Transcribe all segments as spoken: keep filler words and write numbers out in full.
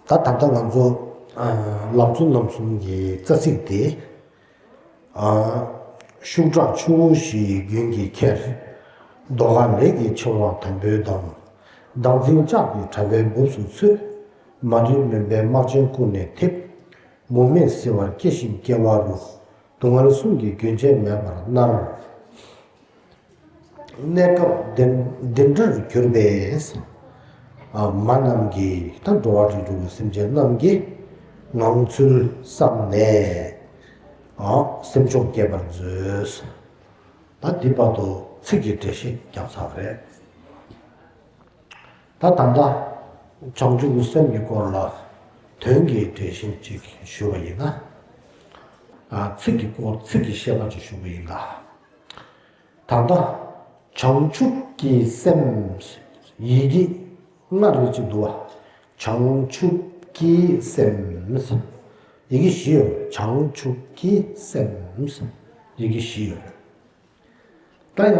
ད་ད་ལྟ་ང་ཚོ་ཨ་ལམ་གཙོ་རྣམ་གསུམ་གྱི་རྩ་ཚིག་དེ། ཨ་ཤུགས་དྲག་ཆུ་བོ་བཞིའི་རྒྱུན་གྱི་ཁྱེར། ཟློས་གར་ལས་ཀྱི་ཆུ་དབང་དམ་པོའི་གདངས། བདག་འཛིན་ལྕགས་ཀྱི་དྲ་བའི་འབུབས་སུ་ཚུད། མ་རིག་མུན་པའི་སྨག་ཆེན་ཀུན་ནས་འཐིབས། མུ་མེད་བསིལ་བར་སྐྱེ་ཞིང་སྐྱེ་བ་རུ། སྡུག་བསྔལ་གསུམ་གྱི་རྒྱུན་ཆད་མེད་པར་མནར། གནས་སྐབས་འདི་འདི་འདྲར་གྱུར་པས། ཨ་མ་རྣམས་ཀྱིས་ད་འགྲོ་བ་རིགས་དྲུག་གི་སེམས་ཅན་རྣམས་ཀྱི་ངང་ཚུལ་བསམས་ནས། ཨ་སེམས་ཕྱོགས་བསྐྱེད་པར་མཛོད། ད་འདི་བར་དུ་ཚིག་གི་འགྲེལ་བཤད་རྒྱག་ཚར་བ་རེད། ད་ད་ལྟ་བྱང་ཆུབ་ཀྱི་སེམས་ཀྱི་སྐོར་ལ་དོན་གྱི་འགྲེལ་བཤད་ཅིག་ཞུ་བ་ཡིན་ན། ཨ་ཚིག་གི་སྐོར་ཚིག་གི་བཤད་པ་ཅིག་ཞུ་བ་ཡིན་ན། ད་ལྟ་བྱང་ཆུབ་ཀྱི་སེམས། ཡི་གེ་ལྔ་རེ་ཅིག་འདུག་བ། བྱང་ཆུབ་ཀྱི་སེམས། ཡི་གེ་བཞི་ཡོད་རེད། བྱང་ཆུབ་ཀྱི་སེམས། ཡི་གེ་བཞི་ཡོད་རེད། ད་ཡང་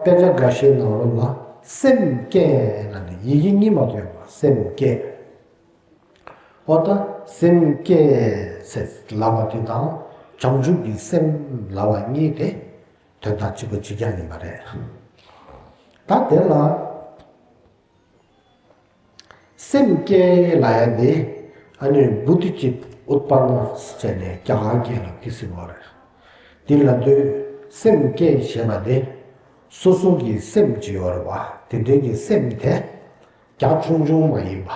དཔེ་ཆ་འགའ་ཤས་ནང་ལོགས་ལ་སེམས་བསྐྱེད་ལབ་ནས་ཡི་གེ་གཉིས་མ་གཏོགས་ཡོད་པ། སེམས་བསྐྱེད། འོ་ད་སེམས་བསྐྱེད་ཟེར་ལབ་པ་དེ་དང་བྱང་ཆུབ་ཀྱི་སེམས་ལབ་པ་གཉིས་དེ་དོན་དག་གཅིག་པ་གཅིག་རྐྱང་ཡིན་པ་རེད། ད་དེ་ལ་སེམས་བསྐྱེད་ལབ་ཡ་དེ་ཨ་ནི་བོ་དྷི་ཙིཏྟ་ཨུཏྤཱན་ན་ཟེར་ནས་རྒྱ་གར་སྐད་ལ་དེ་ཟེར་བ་རེད། དེ་ལབ་དུས་སེམས་བསྐྱེད་ཞེས་པ་དེ་སོ་སོ་གི་སེམས་ཀྱི་ཡོད་རེད་བ། དེ་འདྲའི་གི་སེམས་དེ་རྒྱ་ཆུང་ཆུང་མ་ཡིན་པ།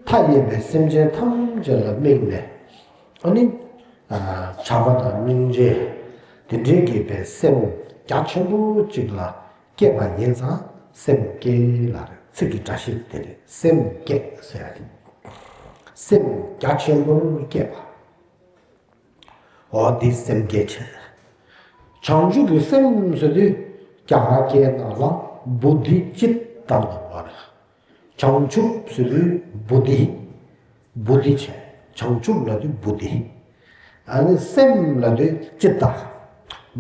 མཐའ་ཡས་པའི་སེམས་ཅན་ཐམས་ཅད་ལ་དམིགས་ནས། ཨ་ནི། ཨ་བྱམས་པ་དང་སྙིང་རྗེ། དེ་འདྲའི་གི་པའི་སེམས་རྒྱ་ཆེན་པོ་གཅིག་ལ་སྐྱེས་པ་ཡིན་ཙང་སེམས་བསྐྱེད་ལ་རེད། ཚིག་གི་སྒྲ་བཤད་དེ་རེད། སེམས་བསྐྱེད་ཟེར་ཡ་དེ། སེམས་རྒྱ་ཆེན་པོར་བསྐྱེད་པ། འོ་དེ་སེམས་བསྐྱེད་བྱས། བྱང་ཆུབ་ཀྱི་སེམས་ཟེར་དུས་རྒྱ་གར་སྐད་ནང་ལ་བོ་དྷི་ཙིཏྟ་ལབ་པ་རེད། བྱང་ཆུབ་ཟེར་དུས་བོ་དྷི། བོ་དྷི་བྱས། བྱང་ཆུབ་ལབ་དུས་བོ་དྷི། ཨ་ནི་སེམས་ལབ་དུས་ཙིཏྟ།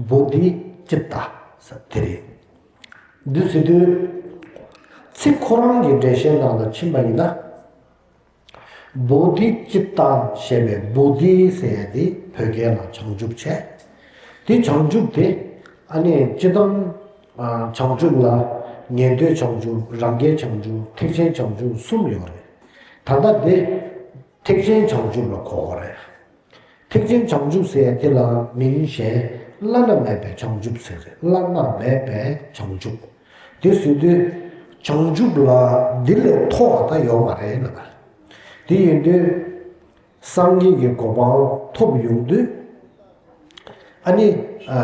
བོ་དྷི་ཙིཏྟ་ཟེར་དེ་རེད། འདི་ཟེར་དུས་ཚིག་ཁོ་རང་གི་འགྲེལ་བཤད་ནང་ལ་ཕྱིན་པ་ཡིན་ན། བོ་དྷི་ཙིཏྟ་ཞེས་པའི་བོ་དྷི་ཟེར་ཡ་དེ་བོད་སྐད་ལ་བྱང་ཆུབ་བྱས། དེ་བྱང་ཆུབ་དེ་ཨ་ནི་སྤྱིར་བཏང་ཨ་བྱང་ཆུབ་ལ་ཉན་ཐོས་བྱང་ཆུབ། རང་རྒྱལ་བྱང་ཆུབ། ཐེག་ཆེན་བྱང་ཆུབ་གསུམ་ཡོད་རེད། ད་ལྟ་དེ་ཐེག་ཆེན་བྱང་ཆུབ་ལ་གོ་དགོས་རེད། ཐེག་ཆེན་བྱང་ཆུབ་ཟེར་ཡ་དེ་ལ་མིང་གཞན་བླ་ན་མེད་པའི་བྱང་ཆུབ་ཟེར་རེད། བླ་ན་མེད་པའི་བྱང་ཆུབ། དེ་ཟེར་དུས་བྱང་ཆུབ་ལ་འདི་ལས་མཐོ་བ་ད་ཡོད་མ་རེད་ལབ་པ། དེ་ཡིན་དུས་སངས་རྒྱས་ཀྱི་གོ་འཕང་ཐོབ་ཡོང་དུས་ཨ་ནི་ཨ་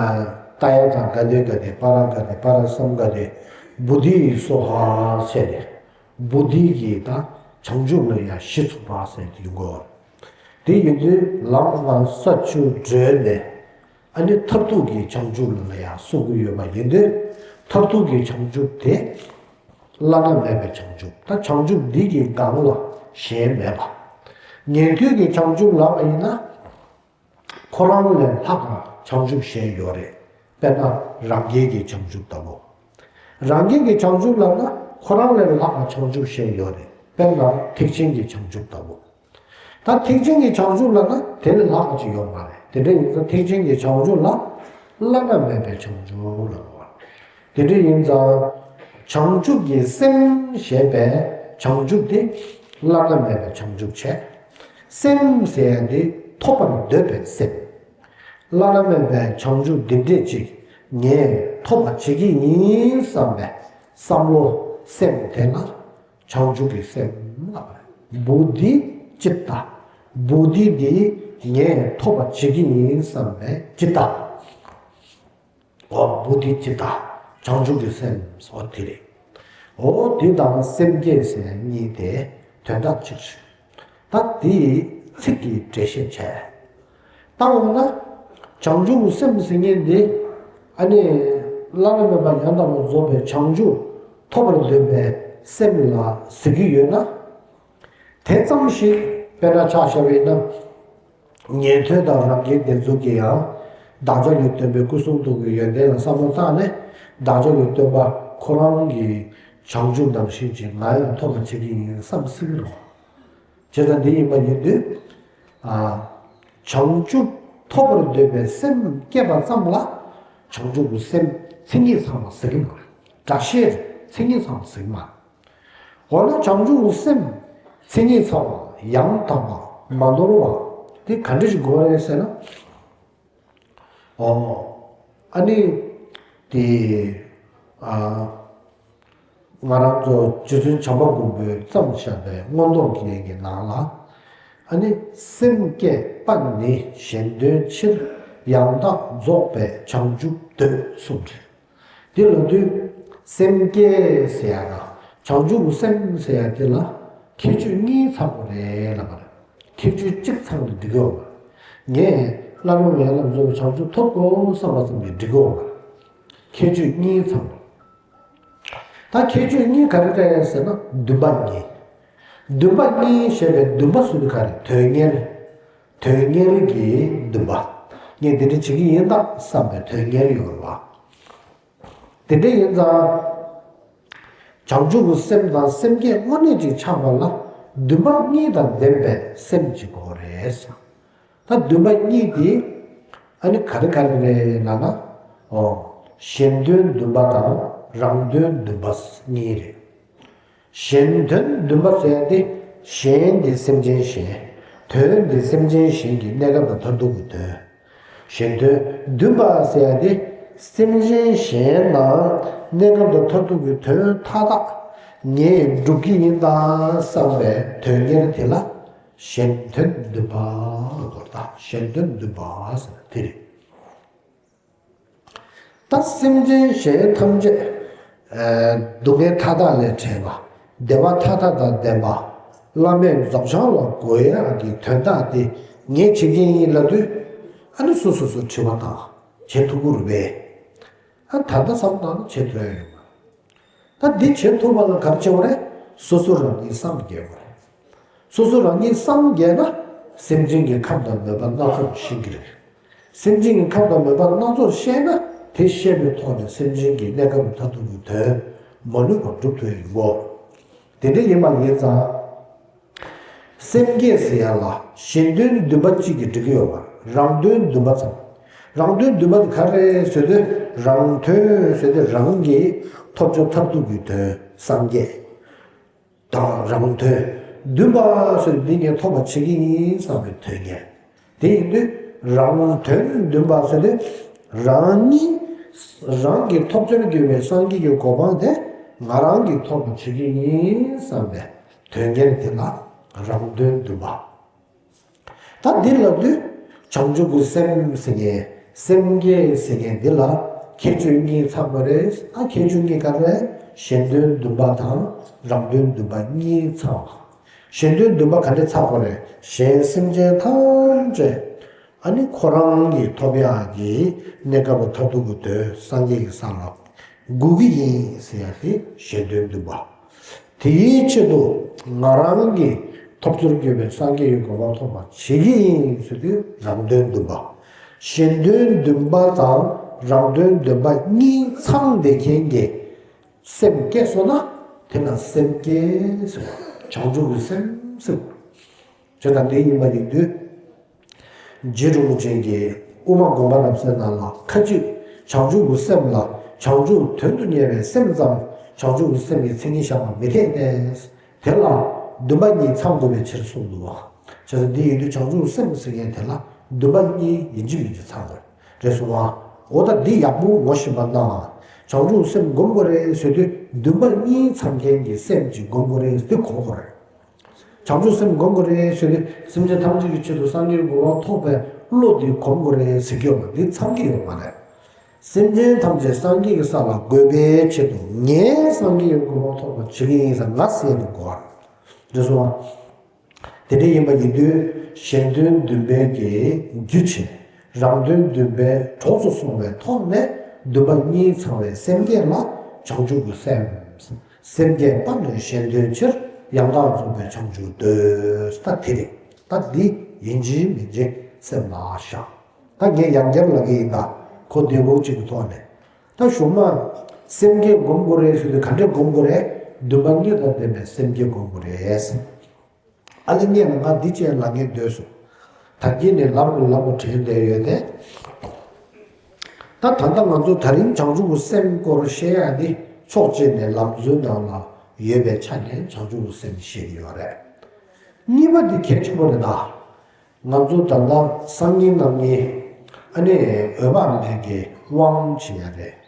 ཏདྱ་ཐཱ་ག་ཏེ་ག་ཏེ་པཱ་ར་ག་ཏེ་པཱ་ར་སཾ་ག་ཏེ་བོ་དྷི་སྭཱ་ཧཱ་ཟེར་ནས་བོ་དྷི་གི་ད་བྱང་ཆུབ་ལ་ཡང་གཞི་ཚུགས་པ་ཟེར་དུས་ཡོང་གི་ཡོད་རེད། དེ་ཡིན་དུས་ལམ་སྣ་ས་བཅུ་བགྲོད་ནས། ཨ་ནི་མཐར་ཐུག་གི་བྱང་ཆུབ་ལ་ཡང་སོགས་ཀྱི་ཡོད་པ་ཡིན་དུས། མཐར་ཐུག་གི་བྱང་ཆུབ་དེ་བླ་ན་མེད་པའི་བྱང་ཆུབ། ད་བྱང་ཆུབ་འདི་གི་སྒང་ལ་གཞན་མེད་པ། ཉན་ཐོས་ཀྱི་བྱང་ཆུབ་ལབ་པ་ཡིན་ན། ཁོ་རང་ལས་ལྷག་པ་བྱང་ཆུབ་གཞན་ཡོད་རེད། དཔེར་ན་རང་རྒྱལ་གྱི་བྱང་ཆུབ་ལྟ་བུ། རང་རྒྱལ་གྱི་བྱང་ཆུབ་ལབ་ན་ཁོ་རང་ལས་ལྷག་པ་བྱང་ཆུབ་གཞན་ཡོད་རེད། དཔེར་ན་ཐེག་ཆེན་གྱི་བྱང་ཆུབ་ལྟ་བུ། ད་ཐེག་ཆེན་གྱི་བྱང་ཆུབ་ལབ་ན་དེ་ལས་ལྷག་པ་ཅིག་ཡོད་མ་རེད། དེ་འདྲ་ཡིན་ཙང་ཐེག་ཆེན་གྱི་བྱང་ཆུབ་ལ་བླ་ན་མེད་པའི་བྱང་ཆུབ་ལབ་པ། དེ་འདྲ་ཡིན་ཙང་བྱང་ཆུབ་ཀྱི་སེམས་ཞེས་པའི་བྱང་ཆུབ་དེ་བླ་ན་མེད་པའི་བྱང་ཆུབ་བྱས། སེམས་ཟེར་ཡ་དེ་ཐོབ་པར་འདོད་པའི་སེམས། བླ་ན་མེད་པའི་བྱང་ཆུབ་འདི་འདྲས་ཅིག་ངས་ཐོབ་པ་བྱེད་ཀྱི་ཡིན་བསམ་པའི་བསམ་བློ་སེམས་དེ་ལ། བྱང་ཆུབ་ཀྱི་སེམས་ལ་བོ་དྷི་ཙིཏྟ། བོ་དྷི་འདི་ངས་ཐོབ་པ་བྱེད་ཀྱི་ཡིན་བསམ་པའི་ཙིཏྟ། འོ་བོ་དྷི་ཙིཏྟ། བྱང་ཆུབ་ཀྱི་སེམས་འོ་དེ་རེད། འོ་དེ་དང་སེམས་བསྐྱེད་ཟེར་གཉིས་དེ་དོན་དག་གཅིག་རེད། ད་དེའི་ཚིག་གི་འགྲེལ་བཤད་བྱས། ད་འོ་ན། བྱང་ཆུབ་སེམས་ཟེར་མཁན་འདི། ཨ་ནི། བླ་ན་མེད་པ་ཡང་དག་པར་རྫོགས་པའི་བྱང་ཆུབ་ཐོབ་པར་འདོད་པའི་སེམས་ལ་ཟེར་གྱི་ཡོད་ན། དེ་ཙམ་ཞིག་དཔེར་ན་ཆ་བཞག་པ་ཡིན་ན། ཉན་ཐོས་དང་རང་རྒྱལ་དེ་ཚོ་གིས་ཡང་། བདག་ཅག་གི་སྟོན་པའི་སྐུ་གསུང་ཐུགས་ཀྱི་ཡོན་ཏན་ལ་བསམ་བློ་བཏང་ནས། བདག་ཅག་གི་སྟོན་པ་ཁོ་རང་གི་བྱང་ཆུབ་ནང་བཞིན་ཅིག་ང་ཡང་ཐོབ་པ་བྱེད་ཀྱི་ཡིན་བསམ་སྲིད་ཀྱི་རེད། བྱས་ཙང་འདི་ཡིན་པ་ཡིན་དུས། ཨ། བྱང་ཆུབ་ཐོབ་པར་འདོད་པའི་སེམས་བསྐྱེད་པ་ཙམ་ལ་བྱང་ཆུབ་ཀྱི་སེམས་མཚན་ཉིད་ཚང་བ་ཟེར་གྱི་མ་རེད། དྲག་ཤེས་མཚན་ཉིད་ཚང་བ་ཟེར་གྱི་མ་རེད། འོ་ན་བྱང་ཆུབ་ཀྱི་སེམས་མཚན་ཉིད་ཚང་བ། ཡང་དག་པ། མ་ནོར་བ་དེ་ག་འདྲ་ཞིག་དགོས་རེད་ཟེར་ན། ཨོ། ཨ་ནི། དེ། ཨ། ང་རང་ཚོ་རྗེ་བཙུན་བྱམས་པ་མགོན་པོས་བརྩམས་བཞག་པའི་མངོན་རྟོགས་རྒྱན་གྱི་ནང་ལ། ཨ་ནི། སེམས་བསྐྱེད་པ་ནི་གཞན་དོན་ཕྱིར། ཡང་དག་རྫོགས་པའི་བྱང་ཆུབ་འདོད་གསུངས་རེད། དེ་ལ་དུས། སེམས་བསྐྱེད་ཟེར་ཡ་དང་བྱང་ཆུབ་སེམས་ཟེར་ཡ་དེ་ལ་ཁྱད་ཆོས་གཉིས་ཚང་དགོས་རེད་ལབ་པ་རེད། ཁྱད་ཆོས་གཅིག་ཚང་ནས་འགྲིག་གི་ཡོད་མ་རེད། ངས་བླ་མེད་ཡན་ལག་རྫོགས་པའི་བྱང་ཆུབ་ཐོབ་དགོས་བསམ་པ་ཙམ་གྱིས་འགྲིག་གི་ཡོད་མ་རེད། ཁྱད་ཆོས་གཉིས་ཚང་དགོས། ད་ཁྱད་ཆོས་གཉིས་ག་རེ་རེད་ཟེར་ན་འདུན་པ་གཉིས། འདུན་པ་གཉིས་ཞེས་པའི་འདུན་པ་ཟེར་དུས་ག་རེ། དོན་གཉེར། དོན་གཉེར་གྱི་འདུན་པ། ངས་འདི་འདྲ་བྱེད་ཀྱི་ཡིན་ད་བསམ་པའི་དོན་གཉེར་ཡོད་རེད་བ། དེ་འདྲ་ཡིན་ཙང་། བྱང་ཆུབ་ཀྱི་སེམས་དང་སེམས་བསྐྱེད་དངོས་གནས་ཅིག་ཆགས་པ་ལ་འདུན་པ་གཉིས་དང་ལྡན་པའི་སེམས་ཅིག་དགོས་རེད། ད་འདུན་པ་གཉིས་དེ་ཨ་ནི་ག་རེ་ག་རེ་རེད་ལབ་ན། ཨོ། གཞན་དོན་འདུན་པ་དང་རང་དོན་འདུན་པ་གཉིས་རེད། གཞན་དོན་འདུན་པ་ཟེར་ཡ་དེ། གཞན་དེ་སེམས་ཅན་གཞན། དོན་དེ་སེམས་ཅན་གཞན་གྱི་གནས་སྐབས་དང་མཐར་ཐུག་གི་དོན། གཞན་དོན་འདུན་པ་ཟེར་ཡ་དེ། སེམས་ཅན་གཞན་ནང་གནས་སྐབས་དང་མཐར་ཐུག་གི་དོན་མཐའ་དག་ངས་སྒྲུབ་ཀྱི་ཡིན་ད་བསམ་པའི་དོན་གཉེར་དེ་ལ་གཞན་དོན་འདུན་པ་ལབ་དགོས་རེད། ད་གཞན་དོན་འདུན་པ་ཟེར་ན་དེ་རེད། ད་སེམས་ཅན་གཞན་ཐམས་ཅད། ཨ། སྡུག་བསྔལ་མཐའ་དག་ལས་བྲལ་བ། བདེ་བ་མཐའ་དག་དང་ལྡན་པ། བླ་མེད་རྫོགས་བྱང་ལ་འགོད་ཡག་གི་དོན་དག་དེ་ངས་བྱེད་ཀྱི་ཡིན་ལབ་དུས། ཨ་ནི་སོ་སོ་སོ་དྲི་བ་དང་བྱེད་ཐུབ་ཀྱི་རེད་པས། ཨ། ད་ལྟ་བསམ་བློ་བཏང་ན་བྱེད་ཐུབ་ཡག་ཡོད་མ་རེད། ད་འདི་བྱེད་ཐུབ་པ་ལ་ག་རེ་བྱེད་དགོས་རེད། སོ་སོ་རང་ཉིད་སངས་རྒྱས་དགོས་རེད། སོ་སོ་རང་ཉིད་སངས་རྒྱས་ན་སེམས་ཅན་གྱི་ཁམས་དང་མོས་པ་སྣ་ཚོགས་ཤེས་ཀྱི་རེད། སེམས་ཅན་གྱི་ཁམས་དང་མོས་པ་སྣ་ཚོགས་ཤེས་ན་དེ་ཤེས་པའི་ཐོག་ནས་སེམས་ཅན་གྱི་གནས་སྐབས་མཐར་ཐུག་གི་དོན་མ་ལུས་པ་སྒྲུབ་ཐུབ་ཡོང་གོ། དེ་འདྲ་ཡིན་པ་ཡིན་ཙང་། སེམས་བསྐྱེད་ཟེར་ཡ་ལ་གཞན་དོན་འདུན་པ་གཅིག་གིས་འགྲིག་གི་ཡོད་མ་རེད། རང་དོན་འདུན་པ་ཙམ། རང་དོན་འདུན་པ་དེ་ག་རེ་ཟེར་དུས། རང་དོན་ཟེར་དུས་རང་གི་ཐོབ་བྱ་མཐར་ཐུག་གི་དོན་སངས་རྒྱས། དང་རང་དོན་འདུན་པ་ཟེར་དུས་འདི་ངས་ཐོབ་པ་བྱེད་ཀྱི་ཡིན་བསམ་པའི་དོན་གཉེར། དེ་ཡིན་དུས་རང་དོན་འདུན་པ་ཟེར་དུས་རང་ཉིད་རང་གི་ཐོབ་བྱར་གྱུར་པའི་སངས་རྒྱས་ཀྱི་གོ་འཕང་དེ་ང་རང་གིས་ཐོབ་པ་བྱེད་ཀྱི་ཡིན་བསམ་པའི་དོན་གཉེར་དེ་ལ་རང་དོན་འདུན་པ། ད་འདི་ལབ་དུས་བྱང་ཆུབ་ཀྱི་སེམས་ཟེར་མཁན། སེམས་བསྐྱེད་ཟེར་མཁན་འདི་ལ་ཁྱད་ཆོས་གཉིས་ཚང་དགོས་རེད། ཨ། ཁྱད་ཆོས་གཉིས་ག་རེ། གཞན་དོན་འདུན་པ་དང་རང་དོན་འདུན་པ་གཉིས་ཚང་བ། གཞན་དོན་འདུན་པ་ག་འདྲ་ཚང་དགོས་རེད། གཞན་སེམས་ཅན་ཐམས་ཅད་ཨ་ནི་ཁོ་རང་གིས་ཐོབ་ཡག་གི་གནས་སྐབས་མཐར་ཐུག་གི་དོན་སངས་རྒྱས་ཀྱི་ས་ལ་འགོད་ཀྱི་ཡིན་ཟེར་ཡག་དེ་གཞན་དོན་འདུན་པ། དེའི་ཆེད་དུ་ང་རང་གིས་ཐོབ་བྱར་གྱུར་པའི་སངས་རྒྱས་ཀྱི་གོ་འཕང་ཐོབ་པ་བྱེད་ཀྱི་ཡིན་ཟེར་དུས་རང་དོན་འདུན་པ། གཞན་དོན་འདུན་པ་དང་རང་དོན་འདུན་པ་གཉིས་ཚང་བསྡད་མཁན་གྱི་སེམས་སྐྱེས་སོང་ན་དེ་ལ་སེམས་བསྐྱེད་ཟེར། བྱང་ཆུབ་ཀྱི་སེམས་ཟེར། བྱས་ཙང་འདི་ཡིན་པ་ཡིན་དུས། རྗེ་རིན་པོ་ཆེ་གིས་དབུ་མ་དགོངས་པ་རབ་གསལ་ནང་ལ་ཁ་ཅིག་བྱང་ཆུབ་ཀྱི་སེམས་ལ་བྱང་ཆུབ་དོན་དུ་གཉེར་བའི་སེམས་ཙམ་བྱང་ཆུབ་ཀྱི་སེམས་ཀྱི་མཚན་ཉིད་བཞག་པ་མི་འཐད་དེ། དེ་ལ་འདུན་པ་གཉིས་ཚང་དགོས་པའི་ཕྱིར་གསུངས་འདུག་བ། བྱས་ཙང་འདི་ཡིན་དུས་བྱང་ཆུབ་ཀྱི་སེམས་ཟེར་མཁན་དེ་ལ་འདུན་པ་གཉིས་ཡིན་གཅིག་མིན་གཅིག་ཚང་དགོས་རེད་གསུངས་བ། འོ་ད་འདི་ཡག་པོ་ངོ་ཤེས་པ་ན། བྱང་ཆུབ་ཀྱི་སེམས་སྒོམ་དགོས་རེད་ཟེར་དུས་འདུན་པ་གཉིས་ཚང་མཁན་གྱི་སེམས་ཅིག་སྒོམ་དགོས་རེད་ཟེར་དུས་གོ་དགོས་རེད། བྱང་ཆུབ་སེམས་སྒོམ་དགོས་རེད་ཟེར་དུས་སེམས་ཅན་ཐམས་ཅད་ཀྱི་ཆེད་དུ་སངས་རྒྱས་གོ་འཕང་ཐོབ་པའི་བློ་དེ་སྒོམ་དགོས་རེད་ཟེར་གྱི་ཡོད་པ་འདི་ཚང་གི་ཡོད་མ་རེད། སེམས་ཅན་ཐམས་ཅད་སངས་རྒྱས་ཀྱི་ས་ལ་འགོད་པའི་ཆེད་དུ་ངས་སངས་རྒྱས་ཀྱི་གོ་འཕང་ཐོབ་པར་བྱེད་ཀྱི་ཡིན་ཟེར་ང་ཟེར་ནས་གོ་བ་རེད་སོང་བ། དེ་འདྲ་ཡིན་པ་ཡིན་དུས་གཞན་དོན་འདུན་པའི་གི་རྒྱུ་བྱེད། རང་དོན་འདུན་པའི་གྲོགས་སུ་སོང་བའི་ཐོག་ནས་འདུན་པ་གཉིས་ཚང་བའི་སེམས་བསྐྱེད་ལ་བྱང་ཆུབ་ཀྱི་སེམས། སེམས་བསྐྱེད་པ་ནི་གཞན་དོན་ཕྱིར། ཡང་དག་རྫོགས་པའི་བྱང་ཆུབ་འདོད། ད་དེ་རེད། ད་འདི་ཡིན་གཅིག་མིན་གཅིག་སེམས་ལ་བཞག་ད་ངས་ཡང་བསྐྱར་ལབ་ཀྱི་ཡིན་ད། གོ་བདེ་པོ་གཅིག་གི་ཐོག་ནས། ད་གཞུག་མ་སེམས་བསྐྱེད་སྒོམ་དགོས་རེད་ཟེར་དུས་ག་འདྲས་སྒོམ་དགོས་རེད། འདུན་པ་གཉིས་དང་ལྡན་པའི་སེམས་བསྐྱེད་སྒོམ་དགོས་རེད། ཨ་ལེ་ངས་ན་ང་འདི་བྱས་ལ་ངས་འདོད་སོང་། ད་གིན་ནས་ལབ་དགོས་ལབ་དགོས་དྲན་བསྡད་ཡོད་དེ། ད་ད་ལྟ་ང་ཚོ་ད་རིང་བྱང་ཆུབ་ཀྱི་སེམས་སྐོར་བཤད་ཡ་འདི་ཕྱོགས་གཅིག་ནས་ལམ་འཛོལ་ནང་ལ་ཡོད་པའི་ཆ་ནས་བྱང་ཆུབ་ཀྱི་སེམས་བཤད་ཀྱི་ཡོད་རེད། གཉིས་པ་འདི་གལ་ཆེན་པོ་རེད་ད། ང་ཚོ་ད་ལྟ་སང་ཉིན་གནངས་ཉིན་ཨ་ནི་འོད་དཔག་མེད་ཀྱི་དབང་བྱེད་ཡ་རེད།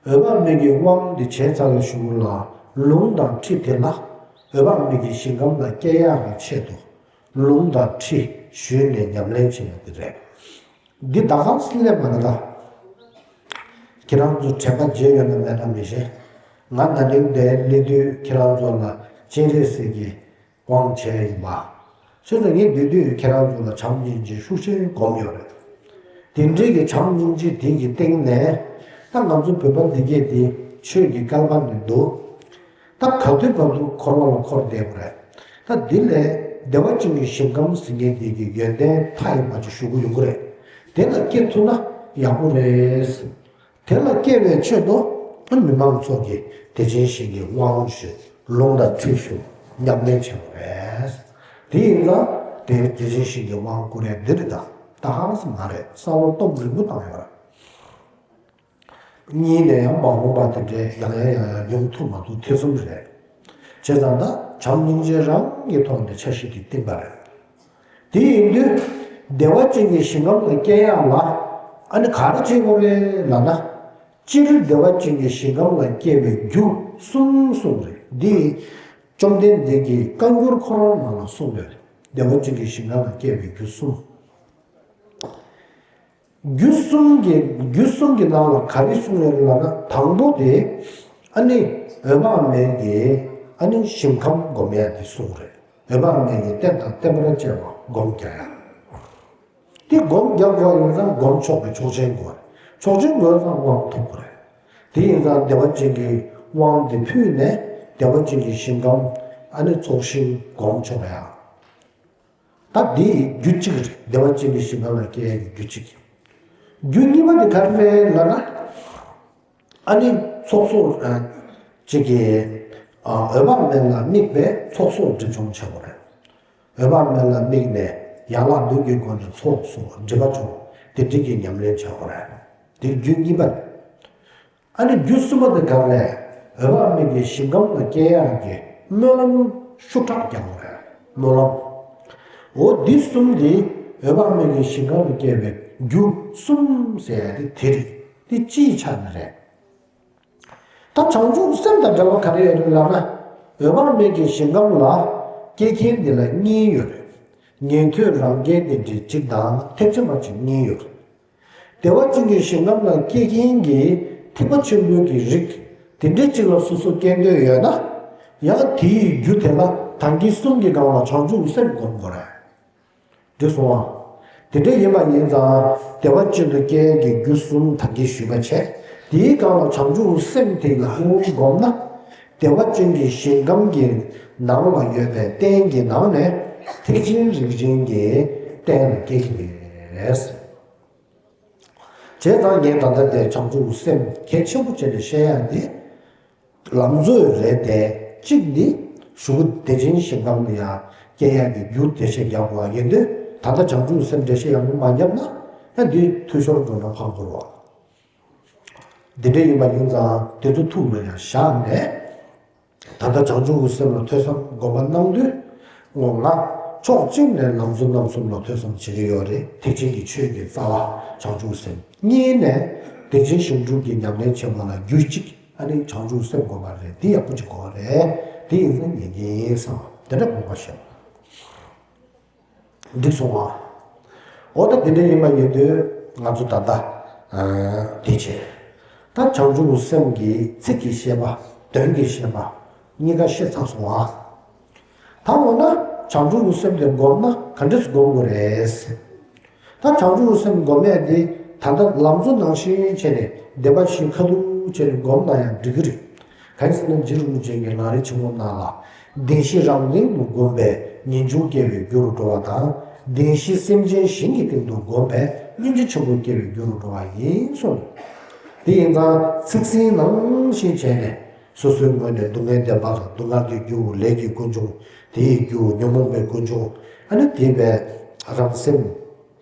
འོད་དཔག་མེད་ཀྱི་དབང་འདི་བྱས་ཚར་བའི་གཞུག་ལ་ལུང་དང་ཁྲིད་དེ་ལ་འོད་དཔག་མེད་ཀྱི་ཞིང་ཁམས་ལ་སྐྱེ་ཡག་གི་ཆེད་དུ་ལུང་དང་ཁྲིད་ཞུས་ནས་ཉམས་ལེན་བྱེད་ཡག་འདི་རེད། འདི་ད་ག་སེ་སླེབས་མ་རེད་ད། ཁྱེད་རང་ཚོ་དྲན་པ་བརྗེད་ཡོད་ན་མེད་ན་མི་ཤེས། ང་ད་ནིང་འདིར་སླེབས་དུས་ཁྱེད་རང་ཚོ་ལ་སྤྱན་རས་གཟིགས་ཀྱི་དབང་བྱས་ཡིན་པ། བྱས་ཙང་ངས་འདི་དུས་ཁྱེད་རང་ཚོ་ལ་བྱམས་སྙིང་རྗེ་ཤུགས་ཆེན་སྒོམ་ཡོད་རེད། དེ་འདྲའི་གི་བྱམས་སྙིང་རྗེ་དེ་གི་སྟེང་ནས་ད་ང་ཚོ་བོད་པ་འདི་གས་དེ་ཆོས་ཀྱི་བསྐལ་པ་ནས་འདུག་ད་ག་དུས་བབ་དུས་འཁོར་བ་ལ་འཁོར་བསྡད་པ་རེད། ད་འདི་ལས་བདེ་བ་ཅན་གྱི་ཞིང་ཁམས་ཟེར་མཁན་དེ་གི་ཡོན་ཏན་མཐའ་ཡས་པ་ཅིག་ཞུ་གི་ཡོང་གི་རེད། དེ་ལ་སྐྱེ་ཐུབ་ན་ཡག་པོ་རེད། དེ་ལ་སྐྱེ་བའི་ཆེད་དུ་མི་མང་ཚོགས་ཀྱིས་བདེ་ཆེན་ཞིང་གི་དབང་ཞུ། ལུང་དང་ཁྲིད་ཞུ། ཉམས་ལེན་བྱེད་དགོས་རེད། དེ་ཡིན་ཙང་དེ་བདེ་ཆེན་ཞིང་གི་དབང་བསྐུར་ཡས་འདི་རེད་ད། ད་ཧང་སང་མ་རེད། བསམ་བློ་གཏོང་རིང་པོ་བཏང་ཡོད་རེད། གཉིས་ནས་ཡང་མ་འོངས་པ་དེ་འདྲའི་ཡང་ཡང་ཡང་ཡང་ཡོང་ཐུབ་མ་ཐུབ་ཐེ་ཚོམ་རེད། བྱས་ཙང་ད་བྱམས་སྙིང་རྗེ་རང་གི་ཐོག་ནས་འཆར་གཞི་དེ་བཏིང་པ་རེད། དེ་ཡིན་དུས་བདེ་བ་ཅན་གྱི་ཞིང་ཁམས་ལ་སྐྱེ་ཡག་ལ་ཨ་ནི་ག་རེ་བྱེད་དགོས་རེད་ལབ་ན། སྤྱིར་བདེ་བ་ཅན་གྱི་ཞིང་ཁམས་ལ་སྐྱེ་བའི་རྒྱུ་གསུམ་གསུངས་རེད། འདི་བཅོམ་ལྡན་འདས་ཀྱིས་བཀའ་འགྱུར་ཁོ་རང་ནང་ལ་གསུངས་ཡོད་རེད། བདེ་བ་ཅན་གྱི་ཞིང་ཁམས་ལ་སྐྱེ་བའི་རྒྱུ་གསུམ། རྒྱུ་གསུམ་གྱི་རྒྱུ་གསུམ་གྱི་ནང་ལ་ག་རེ་གསུངས་ཡོད་རེད་ལབ་ན། དང་པོ་དེ་ཨ་ནི་འོད་དཔག་མེད་ཀྱི་ཨ་ནི་ཞིང་ཁམས་སྒོམ་ཡ་དེ་གསུངས་རེད། འོད་དཔག་མེད་ཀྱི་རྟེན་དང་བརྟེན་པར་བཅས་པ་སྒོམ་རྒྱག་ཡ། དེ་སྒོམ་རྒྱག་དགོས་ཡིན་ཙང་སྒོམ་ཆོག་པའི་ཆོག་མཆན་དགོས་རེད། ཆོག་མཆན་དགོས་ཙང་དབང་ཐོབ་དགོས་རེད། དེ་ཡིན་ཙང་བདེ་བ་ཅན་གྱི་དབང་དེ་ཕུལ་ནས་བདེ་བ་ཅན་གྱི་ཞིང་ཁམས་ཨ་ནི་ཚོགས་ཞིང་སྒོམ་ཆོག་ཡ། ད་འདི་རྒྱུ་གཅིག་རེད། བདེ་བ་ཅན་གྱི་ཞིང་ཁམས་ལ་སྐྱེ་ཡག་གི་རྒྱུ་གཅིག་རྒྱུ་གཉིས་པ་དེ་ག་རེ་རེད་ལབ་ན། ཨ་ནི་ཚོགས་གསོག་ཨ་གཅིག་གི་ཨ་འོད་དཔག་མེད་ལ་དམིགས་པའི་ཚོགས་གསོག་སྒྲིབ་སྦྱོང་བྱེད་དགོས་རེད། འོད་དཔག་མེད་ལ་དམིགས་ནས་ཡན་ལག་བདུན་གྱི་སྒོ་ནས་ཚོགས་གསོག་སྒྲིབ་པ་སྦྱོང་དེ་འདྲ་གི་ཉམས་ལེན་བྱེད་དགོས་རེད། དེ་རྒྱུ་གཉིས་པ་རེད། ཨ་ནི་རྒྱུ་གསུམ་པ་དེ་ག་རེད། འོད་དཔག་མེད་ཀྱི་ཞིང་ཁམས་ལ་སྐྱེ་ཡག་གི་སྨོན་ལམ་ཤུགས་དྲག་རྒྱག་དགོས་རེད། སྨོན་ལམ། འོ་འདི་གསུམ་འདི་འོད་དཔག་མེད་ཀྱི་ཞིང་ཁམས་ལ་སྐྱེ་བའི་རྒྱུ་གསུམ་ཟེར་ཡ་དེ་དེ་རེད། དེ་སྤྱིའི་ཆ་ནས་རེད། ད་བྱང་ཆུབ་སེམས་དང་འབྲེལ་བ་ག་རེ་ཡོད་རེད་ལབ་ན། འོད་དཔག་མེད་ཀྱི་ཞིང་ཁམས་ལ་སྐྱེ་མཁན་འདི་ལ་གཉིས་ཡོད་རེད། ཉན་ཐོས་རང་རྒྱལ་དེ་འདྲའི་གཅིག་དང་ཐེག་ཆེན་པ་གཅིག་གཉིས་ཡོད་རེད། བདེ་བ་ཅན་གྱི་ཞིང་ཁམས་ལ་སྐྱེ་མཁན་གྱི་ཐེག་པ་ཆེན་པོའི་གི་རིགས་དེ་འདྲའི་གཅིག་ལ་སོ་སོ་སྐྱེ་འདོད་ཡོད་ན། ཡང་དེའི་རྒྱུ་དེ་ལ་ད་གིན་གསུམ་གྱི་སྒང་ལ་བྱང་ཆུབ་སེམས་སྒོམ་དགོས་རེད། འགྲིག་སོང་ཨ། དེ་འདྲ་ཡིན་པ་ཡིན་ཙང་བདེ་བ་ཅན་དུ་སྐྱེ་ཡག་གི་རྒྱུ་གསུམ་ད་གིན་ཞུས་པ་བྱས། དེའི་སྒང་ལ་བྱང་ཆུབ་སེམས་དེ་ཡག་པོ་སྒོམ་ན། བདེ་བ་ཅན་གྱི་ཞིང་ཁམས་ཀྱི་ནང་ལ་ཡོད་པའི་རྟེན་གྱི་ནང་ནས་ཐེག་ཆེན་རིགས་ཆེན་གྱི་རྟེན་ལ་སྐྱེ་གི་རེད། བྱས་ཙང་ངས་ད་ལྟ་དེ་བྱང་ཆུབ་སེམས་གལ་ཆེན་པོ་བྱས་ནས་བཤད་ཡག་འདི། ལམ་འཛོལ་རེད་དེ། གཅིག་འདི་གཞུག་གུ་བདེ་ཆེན་ཞིང་ཁམས་ལ་ཡང་སྐྱེ་ཡག་གི་རྒྱུ་འགྲེལ་བཤད་རྒྱག་དགོས་པ་ཡིན་དུས། ད་ལྟ་བྱང་ཆུབ་སེམས་འགྲེལ་བཤད་ཡག་པོ་མ་བརྒྱབ་ན་ཡང་འདི་འཐུས་ཤོར་འགྲོ་ན་ཕངས་པོ་རེད་བ། འདི་འདྲ་ཡིན་པ་ཡིན་ཙང་དེ་ཚོ་ཐུགས་ལ་ཡང་བཞག་ནས། ད་ལྟ་བྱང་ཆུབ་ཀྱི་སེམས་ལ་ཐོས་བསམ་སྒོམ་པ་གནང་དུས། ངོ་མ་ཕྱོགས་གཅིག་ནས་ལམ་གཙོ་རྣམ་གསུམ་ལ་ཐོས་བསམ་བྱེད་ཀྱི་ཡོད་རེད། ཐེག་ཆེན་གྱི་ཆོས་ཀྱི་རྩ་བ་བྱང་ཆུབ་སེམས། གཉིས་ནས་བདེ་ཆེན་ཞིང་སྒྲུབ་ཀྱི་ཉམས་ལེན་བྱེད་པ་ལ་རྒྱུད་གཅིག་ཨ་ནི་བྱང་ཆུབ་སེམས་སྒོམ་པ་རེད། འདི་ཡག་པོ་ཅིག་གོ་བ་རེད། དེ་ཡིན་ཙང་ཉན་གྱིན་བསམ་པ་དེ་འདྲ་དགོངས་པ་བཞེས་པ། འགྲིག་སོང་ཨ། འོ་ད་དེ་འདྲ་ཡིན་པ་ཡིན་དུས་ང་ཚོ་ད་ལྟ་དེ་བྱས། ད་བྱང་ཆུབ་སེམས་ཀྱི་ཚིག་གི་བཤད་པ། དོན་གྱི་བཤད་པ་གཉིས་ཀ་བཤད་ཚར་སོང་ཨ། ད་འོ་ན་བྱང་ཆུབ་སེམས་དེ་སྒོམ་ན་ག་འདྲས་སྒོམ་དགོས་རེད། ད་བྱང་ཆུབ་སེམས་སྒོམ་ཡས་དེ་ད་ལྟ་ལམ་གཙོ་ནང་བཞིན་བྱས་ནས་བཟླས་པ་བཞི་ཁ་ཐུག་བྱས་ནས་སྒོམ་ན་ཡང་འགྲིག་གི་རེད། གང་ཡིན་ཟེར་ན་རྗེ་རིན་པོ་ཆེ་གིས་ལམ་རིམ་ཆེན་མོ་ནང་ལ། བདེན་བཞི་རང་སྟེང་དུ་བསྒོམས་པས་ངེས་འབྱུང་སྐྱེ་བའི་རྒྱུ་རུ་འགྲོ་བ་དང་། བདེན་བཞི་སེམས་ཅན་གཞན་གྱི་སྟེང་དུ་བསྒོམས་པས་སྙིང་རྗེ་ཆེན་པོ་སྐྱེ་བའི་རྒྱུ་རུ་འགྲོ་བ་ཡིན་གསུངས། དེ་ཡིན་ཙང་ཚིག་ཟིན་ནང་བཞིན་བྱས་ནས། སོ་སོའི་ངོས་ནས་སྡུག་བསྔལ་བདེན་པ་དང་སྡུག་བསྔལ་གྱི་རྒྱུ་ལས་ཀྱི་ཀུན་འབྱུང་། དེའི་རྒྱུ་ཉོན་མོངས་པའི་ཀུན་འབྱུང་། ཨ་ནི་དེ་བས་རང་སེམས།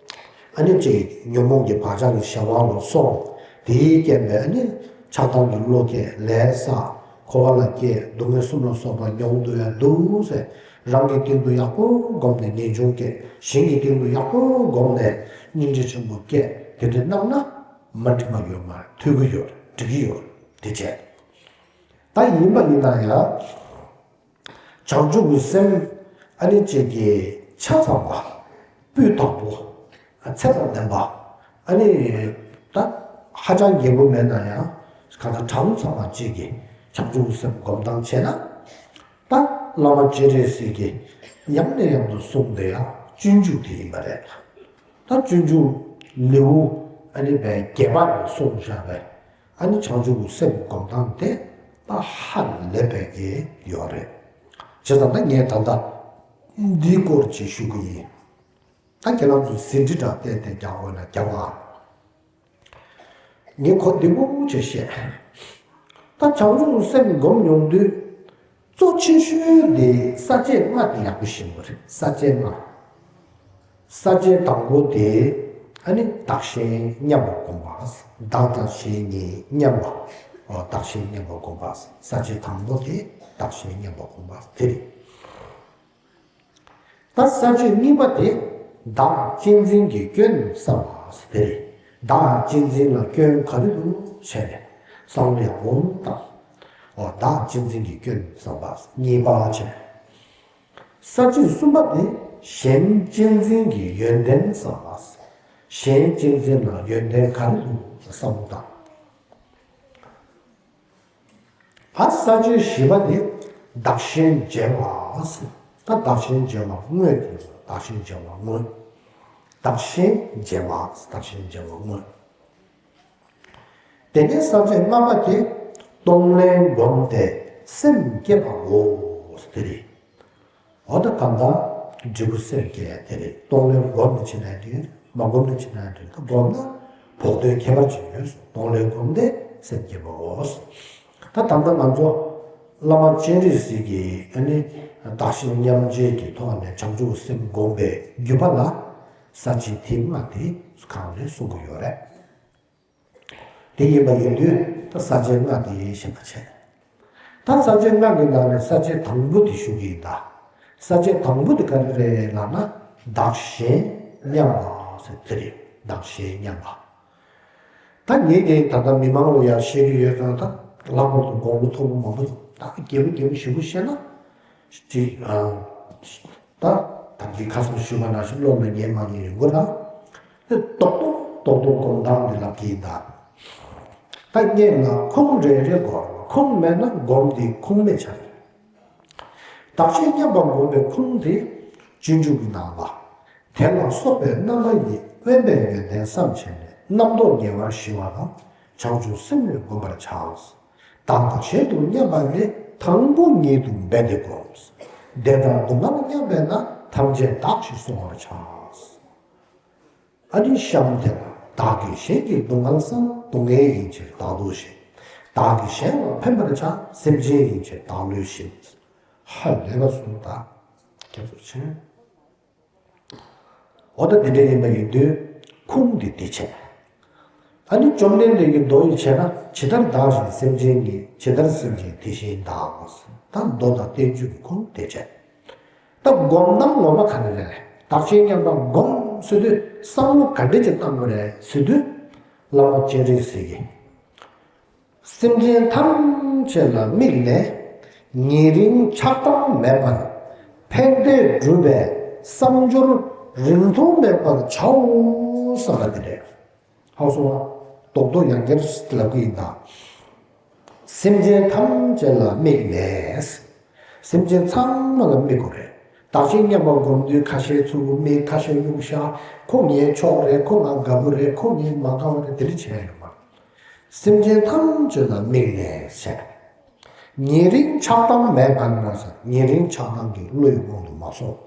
ཨ་ནི་ཅིག་ཉོན་མོངས་ཀྱི་བག་ཆགས་ཀྱི་གཞན་དབང་ལ་སོང་། དེའི་རྐྱེན་པས་ཨ་ནི་ཆགས་སྡང་གི་བློ་སྐྱེས། ལས་བསགས། འཁོར་བ་ལ་སྐྱེས། སྡུག་བསྔལ་གསུམ་ལ་སོགས་པ་མྱོང་དུ་ཡང་འདུག་ཟེར། རང་གི་སྟེང་དུ་ཡག་པོ་བསྒོམས་ནས་ངེས་འབྱུང་སྐྱེས། གཞན་གྱི་སྟེང་དུ་ཡག་པོ་བསྒོམས་ནས་སྙིང་རྗེ་ཆེན་པོ་སྐྱེས། དེ་འདྲ་གནང་ན་མ་འགྲིག་པ་ཡོད་མ་རེད། འཐུས་ཀྱི་ཡོད་རེད། འགྲིག་གི་ཡོད་རེད། དེ་བྱས། ད་ཡིན་པ་ཡིན་ན་ཡང་། བྱང་ཆུབ་ཀྱི་སེམས་ཨ་ནི་གཅིག་གི་ཆ་ཚང་བ། སྤུས་དག་པོ། ཚད་དང་ལྡན་པ། ཨ་ནི་ད་ཧ་ཅང་རྒྱས་པོ་མེད་ན་ཡང་གང་ལྟར་གྲངས་ཚང་བ་གཅིག་གི་བྱང་ཆུབ་ཀྱི་སེམས་སྒོམ་སྟངས་བྱས་ན། ད་བླ་མ་སྤྱན་རས་གཟིགས་ཀྱིས་ཡང་ནས་ཡང་དུ་གསུངས་དེ་ཡང་སྤྱོད་འཇུག་དེ་ཡིན་པ་རེད། ད་སྤྱོད་འཇུག་ལེའུ་ཨ་ནི་བའི་བརྒྱད་པ་ནས་གསུངས་བཞག་པའི། ཨ་ནི་བྱང་ཆུབ་ཀྱི་སེམས་སྒོམ་སྟངས་དེ་ད་ཧ་ལས་པའི་གི་ཡོད་རེད། བྱས་ཙང་ད་ངས་ད་ལྟ་འདིའི་སྐོར་ཅིག་ཞུ་གི་ཡིན། ད་ཁྱེད་རང་ཚོས་ཟིན་བྲིས་འདྲ་བལྟས་ཏེ་རྒྱག་དགོས་ན་རྒྱག་པ། ངས་གོ་བདེ་པོ་ཅིག་བཤད། ད་བྱང་ཆུབ་ཀྱི་སེམས་སྒོམ་ཡོང་དུས། གཙོ་ཆེ་ཤོས་དེ་ས་བཅད་ལྔ་དེ་ཡག་པོ་ཤེས་དགོས་རེད། ས་བཅད་ལྔ། ས་བཅད་དང་པོ་དེ་ཨ་ནི་བདག་གཞན་མཉམ་པར་བསྒོམ་པ། བདག་དང་གཞན་གཉིས་མཉམ་པ། ཨོ་བདག་གཞན་མཉམ་པར་བསྒོམ་པ། ས་བཅད་དང་པོ་དེ་བདག་གཞན་མཉམ་པར་བསྒོམ་པ་དེ་རེད། ད་ས་བཅད་གཉིས་པ་དེ་བདག་གཅེས་འཛིན་གྱི་སྐྱོན་བསམ་པ་དེ་རེད། བདག་གཅེས་འཛིན་ལ་སྐྱོན་ག་རེ་འདུག་བྱས་ནས་བསམ་བློ་ཡག་པོ་བཏང་། ཨོ་བདག་གཅེས་འཛིན་གྱི་སྐྱོན་བསམ་པ་གཉིས་པ་བྱས། ས་བཅད་གསུམ་པ་དེ་གཞན་གཅེས་འཛིན་གྱི་ཡོན་ཏན་བསམ་པ། གཞན་གཅེས་འཛིན་ལ་ཡོན་ཏན་ག་རེ་འདུག་བསམ་བློ་བཏང་། ཨ་ས་བཅད་བཞི་པ་དེ་བདག་གཞན་བརྗེ་བ་ཟེར། ད་བདག་གཞན་བརྗེ་བ་དངོས་དེ་བདག་གཞན་བརྗེ་བ་དངོས། བདག་གཞན་བརྗེ་བ་བདག་གཞན་བརྗེ་བ་དངོས། དེ་ནས་ས་བཅད་ལྔ་པ་དེ་གཏོང་ལེན་བསྒོམ་སྟེ་སེམས་བསྐྱེད་པའོ་ཟེར་དེ་རེད། འོ་ད་གང་ལྟར་འབྲས་བུ་སེམས་བསྐྱེད་ཡ་དེ་རེད། གཏོང་ལེན་བསྒོམས་ནས་བྱེད་ན་འགྲིག་མ་བསྒོམས་ནས་བྱེད་ན་འགྲིག་ད་བསྒོམས་ན་བོགས་འདོན་ཁྱད་པར་ཅན་ཡོད་སོ། གཏོང་ལེན་བསྒོམས་ཏེ་སེམས་བསྐྱེད་པའོ། ད་ད་ལྟ་ང་ཚོ་བླ་མ་སྤྱན་རས་གཟིགས་ཀྱིས་ཨ་ནི་བདག་གཞན་མཉམ་བརྗེ་གི་ཐོག་ནས་བྱང་ཆུབ་སེམས་བསྒོམས་པའི་བརྒྱུད་པ་ལ་ས་བཅད་ཐེངས་ལྔ་དེ་གང་ལས་གསུང་གི་ཡོད་རེད། དེ་ཡིན་པ་ཡིན་དུས་ད་ས་བཅད་ལྔ་དེ་ཤེས་པ་བྱས། ད་ས་བཅད་ལྔ་གི་ནང་ནས་ས་བཅད་དང་པོ་དེ་ཞུ་གི་ཡིན་ད། ས་བཅད་དང་པོ་དེ་ག་རེ་རེད་ལབ་ན་བདག་གཞན་མཉམ་པ་ཟེར་དེ་རེད། བདག་གཞན་མཉམ་པ། ད་ངས་དེ་ད་ལྟ་མི་མང་ལ་ཡང་བཤད་ཀྱི་ཡོད་ཙང་ད་ལྷག་པར་དུ་དགུང་ལོ་མཐོ་པོ་མང་པོ་ད་རྒྱས་པོ་རྒྱས་པོ་ཞིབ་པོ་བཤད་ན། ཅིག་ཨ། ད་ད་གིན་ཁ་སང་ཞུས་པ་ནང་བཞིན་བློ་ལ་ངེས་མ་ངེས་ཡོང་གི་ར། དེ་རྡོག་རྡོག་རྡོག་རྡོག་སྒོམ་སྟངས་དེ་ལབ་ཀྱི་ཡིན་ད། ད་སྔོན་ལ་ཁུངས་རེ་རེ་དགོས། ཁུངས་མེད་ན་སྒོམ་དེ་ཁུངས་མེད་ཆགས། བདག་གཞན་མཉམ་པར་སྒོམ་པའི་ཁུངས་དེ་སྤྱོད་འཇུག་གི་ནང་ལ། དེ་ལ་སོགས་པའི་རྣམ་པ་ཡིས་དབེན་པའི་ཡོན་ཏན་བསམ་བྱས་ནས་རྣམ་རྟོག་ཉེ་བར་ཞི་བ་དང་བྱང་ཆུབ་སེམས་ལས་བསྒོམ་པར་བྱ། བདག་དང་གཞན་དུ་མཉམ་པ་ལས་དང་པོ་ཉིད་དུ་འབད་དེ་བསྒོམ། བདེ་དང་སྡུག་བསྔལ་མཉམ་པས་ན་ཐམས་ཅད་བདག་ཞེས་གསུང་བར་བྱ། ཨ་ནི་གཤམ་དེ་ལ་བདག་གིས་གཞན་གྱི་སྡུག་བསྔལ་བསམ། སྡུག་བསྔལ་ཡིན་ཕྱིར་བདག་སྡུག་བཞིན། བདག་གིས་གཞན་ལ་ཕན་པར་བྱ། སེམས་ཅན་ཡིན་ཕྱིར་བདག་བསླུས་བཞིན། ཧ་ལས་པ་གསུངས་ད། རྒྱ་མཚོ་ཆེན། འོ་ད་འདི་འདྲ་ཡིན་པ་ཡིན་དུས་ཁུངས་འདི་འདི་བྱས། ཨ་ནི་བཅོམ་ལྡན་འདས་ཀྱི་མདོ་ཡི་བྱས་ན་ཇི་ལྟར་བདག་གཞན་སེམས་ཅན་གཉིས། ཇི་ལྟར་སེམས་ཅན་དེ་བཞིན་བདག་ད་མདོ་དང་བསྟན་བཅོས་ཀྱི་ཁུངས་དེ་བྱས། ད་སྒོམ་སྟངས་ངོ་མ་ག་རེ་རེད། བདག་གཞན་མཉམ་པར་སྒོམ་ཟེར་དུས་བསམ་བློ་ག་འདྲ་ཅིག་བཏང་དགོས་རེད་ཟེར་དུས་བླ་མ་སྤྱན་རས་གཟིགས་ཀྱིས། སེམས་ཅན་ཐམས་ཅད་ལ་དམིགས་ནས་ཉེ་རིང་ཆགས་སྡང་མེད་པར་ཕན་བདེ་སྒྲུབ་པའི་བསམ་སྦྱོར་རིང་ཐུང་མེད་པར་བྱའོ་བསམ་པ་འདི་རེད། ཧ་གོ་སོང་ང་། རྡོག་རྡོག་ཡང་བསྐྱར་ལབ་ཀྱི་ཡིན་ད། སེམས་ཅན་ཐམས་ཅད་ལ་དམིགས་ནས། སེམས་ཅན་ཚང་མ་ལ་དམིགས་དགོས་རེད། བདག་གཞན་མཉམ་པར་སྒོམ་དུས་ཁ་ཤས་ཚུར་དམིགས། ཁ་ཤས་གཡུག་བཞག་ཁོ་ངའི་ཕྱོགས་རེད། ཁོ་ང་དགའ་པོ་རེད། ཁོ་ངའི་མ་དགའ་བ་རེད། དེ་འདྲ་བྱས་ཡོད་མ་རེད། སེམས་ཅན་ཐམས་ཅད་ལ་དམིགས་ནས་བྱས། ཉེ་རིང་ཆགས་སྡང་མེད་པར་ཟེར། ཉེ་རིང་ཆགས་སྡང་གི་བློ་ཡི་དབང་དུ་མ་སོང་།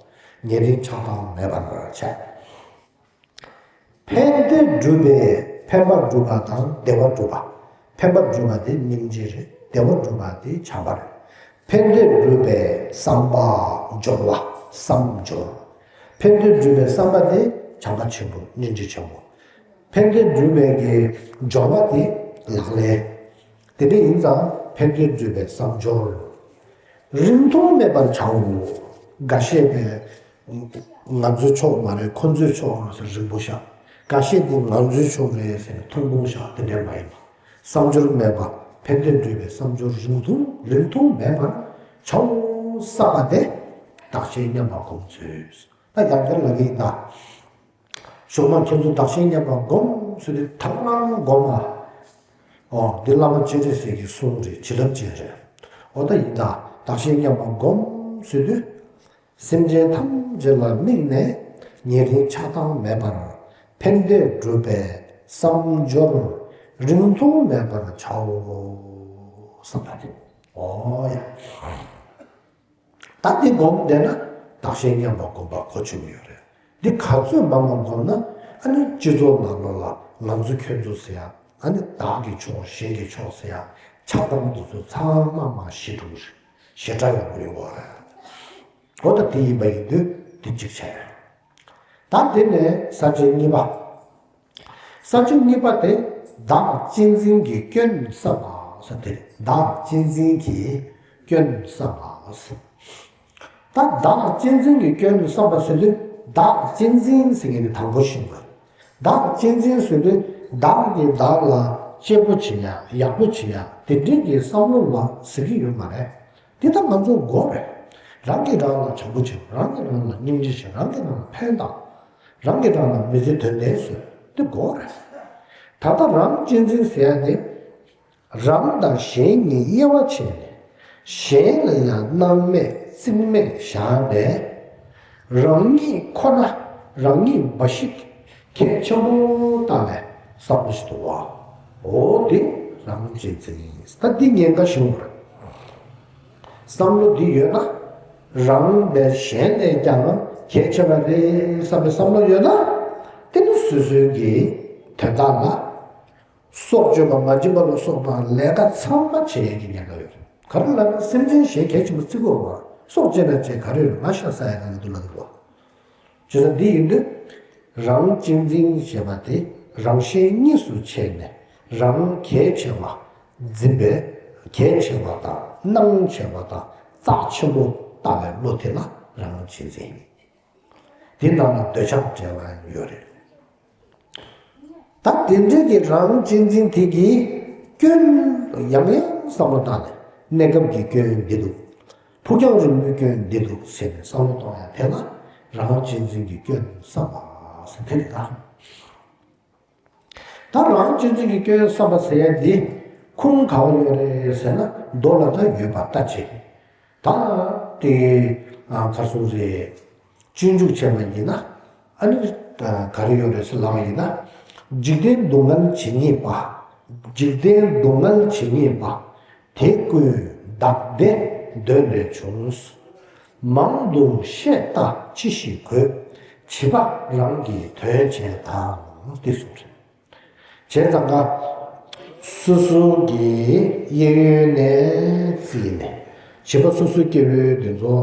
ཉེ་རིང་ཆགས་སྡང་མེད་པར་བྱས། ཕན་བདེ་སྒྲུབ་པའི་ཕན་པ་སྒྲུབ་པ་དང་བདེ་བ་སྒྲུབ་པ། ཕན་པ་སྒྲུབ་པ་དེ་སྙིང་རྗེ་རེད། བདེ་བ་སྒྲུབ་པ་དེ་བྱམས་པ་རེད། ཕན་བདེ་སྒྲུབ་པའི་བསམ་པ་སྦྱོར་བ། བསམ་སྦྱོར། ཕན་བདེ་སྒྲུབ་པའི་བསམ་པ་དེ་བྱམས་པ་ཆེན་པོ། སྙིང་རྗེ་ཆེན་པོ། ཕན་བདེ་སྒྲུབ་པའི་གི་སྦྱོར་བ་དེ་ལག་ལེན། དེ་འདྲ་ཡིན་ཙང་ཕན་བདེ་སྒྲུབ་པའི་བསམ་སྦྱོར། རིང་ཐུང་མེད་པར་བྱའོ། འགའ་ཤས་པས་ང་ཚོའི་ཕྱོགས་མ་རེད། ཁོ་ཚོའི་ཕྱོགས་ཟེར་རིང་པོ་བཞག་འགའ་ཤས་དེ་ང་ཚོའི་ཕྱོགས་རེད་ཟེར་ནས་ཐུང་ཐུང་བཞག་དེ་འདྲ་མ་ཡིན་པ། བསམ་སྦྱོར་མེད་པ། ཕན་བདེ་སྒྲུབ་པའི་བསམ་སྦྱོར་རིང་ཐུང་རིང་ཐུང་མེད་པར་བྱའོ། བསམ་པ་དེ་བདག་གཞན་མཉམ་པར་སྒོམ་ཚུལ། ད་ཡང་བསྐྱར་ལབ་ཀྱི་ཡིན་ད། གཞུག་མ་ཁྱེད་ཚོ་བདག་གཞན་མཉམ་པར་སྒོམ་ཟེར་དུས་ད་ག་རང་སྒོམ་ཨ། ཨོ་འདི་བླ་མ་སྤྱན་རས་གཟིགས་ཀྱི་གསུང་རེད། བྱིན་རླབས་ཅན་རེད། ཨོ་ད་ཡིན་ད། བདག་གཞན་མཉམ་པར་སྒོམ་ཟེར་དུས། སེམས་ཅན་ཐམས་ཅད་ལ་དམིགས་ནས་ཉེ་རིང་ཆགས་སྡང་མེད་པར་ཕན་བདེ་སྒྲུབ་པའི་བསམ་སྦྱོར་རིང་ཐུང་མེད་པར་བྱའོ། བསམ་པ་རེད། ཨོ་ཡ། ད་འདི་སྒོམ་བསྡད་ན་བདག་གཞན་མཉམ་པར་སྒོམ་པ་གོ་ཆོད་ཀྱི་ཡོད་རེད། འདི་ག་ཚོད་མང་མང་སྒོམ་ན་ཨ་ནི་སྤྱི་ཚོགས་ནང་ལོགས་ལ་ང་ཚོ་ཁྱོད་ཚོ་ཟེར་ཡ། ཨ་ནི་བདག་གི་ཕྱོགས་གཞན་གྱི་ཕྱོགས་ཟེར་ཡ། ཆགས་སྡང་འདི་ཚོ་ཚང་མ་མར་ཞི་འགྲོ་གི་རེད། ཞེ་དྲག་ཡོང་གི་ཡོད་རེད། འོ་ད་དེ་ཡིན་པ་ཡིན་དུས་དེ་གཅིག་བྱས། ད་དེ་ནས་ས་བཅད་གཉིས་པ། ས་བཅད་གཉིས་པ་དེ་བདག་གཅེས་འཛིན་གྱི་སྐྱོན་བསམ་པ་ཟེར་དེ་རེད། བདག་གཅེས་འཛིན་གྱི་སྐྱོན་བསམ་པ་ཟེར། ད་བདག་གཅེས་འཛིན་གྱི་སྐྱོན་བསམ་པ་ཟེར་དུས་བདག་གཅེས་འཛིན་ཟེར་མཁན་དེ་དང་པོ་ཤེས་དགོས། བདག་གཅེས་འཛིན་ཟེར་དུས་བདག་གིས་བདག་ལ་གཅེས་པོ་བྱེད་ཡ། ཡག་པོ་བྱེད་ཡ། དེ་འདྲའི་གི་བསམ་བློ་ལ་ཟེར་གྱི་ཡོད་མ་རེད། འདི་ལྟར་ང་ཚོ་དགོས་རེད། རང་གིས་རང་ལ་བྱམས་པོ་བྱེད། རང་གིས་རང་ལ་སྙིང་རྗེ་བྱེད། རང་གིས་རང་ལ་ཕན་བཏགས། རང་གིས་རང་ལ་མི་ཚེ་དོན་ལྡན་བཟོས། འདི་དགོས་རེད། ད་ལྟ་རང་གཅེས་འཛིན་ཟེར་ཡ་དེ། རང་དང་གཞན་གཉིས་དབྱེ་བ་ཕྱེ་ནས། གཞན་ལ་ཡང་སྣང་མེད་རྩིས་མེད་བཞག་ནས། རང་ཉིད་ཁོ་ན་རང་ཉིད་འབའ་ཞིག་གལ་ཆེན་པོ་བཏང་བའི་བསམ་བློ་ཞིག་འདུག་བ། འོ་དེ་རང་གཅེས་འཛིན་ཡིན། ད་འདི་ཉེན་ཁ་ཞེ་པོ་རེད། བསམ་བློ་འདི་ཡོད་ན། རང་ལས་གཞན་ལས་ཀྱང་གལ་ཆེ་བ་རེད་བསམ་པའི་བསམ་བློ་ཡོད་ན། དེ་ནི་སོ་སོའི་གི་དོན་དག་ལ། སྲོག་གཅོད་པ། མ་བྱིན་པ་ལ་སོགས་པ་ལས་ཀ་ཚང་མ་བྱེད་ཡས་ཀྱི་ཉེན་ཁ་ཡོད་རེད། ག་རེ་ལབ་ན་སེམས་ཅན་གཞན་གལ་ཆེན་པོ་བརྩི་དགོས་པ། སྲོག་བཅད་ན་བཅད། ག་རེ་ཡོད་རེད། ང་ཤ་ཟ་ཡ་རང་གི་འདུག་ལབ་འདུག་བ། བྱས་ཙང་འདི་ཡིན་དུས། རང་གཅེས་འཛིན་ཞེས་པ་དེ་རང་གཞན་གཉིས་སུ་ཕྱེ་ནས་རང་གལ་ཆེ་བ་འཛིན་པའི། གལ་ཆེ་བ་དང་སྣང་ཆེ་བ་དང་རྩ་ཆེན་པོ་ལྟ་བའི་བློ་དེ་ལ་རང་གཅེས་འཛིན། དེ་ནང་ལ་འདོད་ཆགས་བྲལ་བ་ཡོད་རེད། ད་དེ་འདྲའི་གི་རང་གཅེས་འཛིན་དེ་གི་སྐྱོན་ཡང་ཡང་བསམ་བློ་བཏང་ནས། གནས་སྐབས་ཀྱི་སྐྱོན་འདི་འདུག་ཕུགས་རྒྱང་རིང་པོའི་སྐྱོན་འདི་འདུག་ཟེར་ནས་བསམ་བློ་གཏོང་ཡ་དེ་ལ་རང་གཅེས་འཛིན་གྱི་སྐྱོན་བསམ་པ་ཟེར། དེ་རེད་ད། ད་རང་གཅེས་འཛིན་གྱི་སྐྱོན་བསམ་པ་ཟེར་ཡ་འདི་ཁུངས་ག་པར་ཡོད་རེད་ཟེར་ན། མདོ་ལ་ད་ཡོད་པ་ལྟ་ཅི། ད་དེ་ག་རེ་ཟེར་རེད། སྤྱོད་འཇུག་བྱས་པ་ཡིན་ན། ཨ་ནི་ག་རེ་ཡོད་རེད་ཟེར་ལབ་པ་ཡིན་ན། འཇིག་རྟེན་སྡུག་བསྔལ་ཇི་སྙེད་པ། འཇིག་རྟེན་སྡུག་བསྔལ་ཇི་སྙེད་པ། དེ་ཀུན་བདག་བདེ་འདོད་ལས་བྱུང་། མང་དུ་བཤད་ལྟ་ཅི་ཞིག་དགོས། བྱིས་པ་རང་གི་དོན་བྱེད་དང་། དེ་གསུངས་རེད། བྱས་ཙང་ཀ། སོ་སོ་གི་གཡས་གཡོན་ནས་བརྩིས་ནས། བྱིས་པ་སོ་སོའི་སྐྱེ་བོའི་དེ་ཚོ།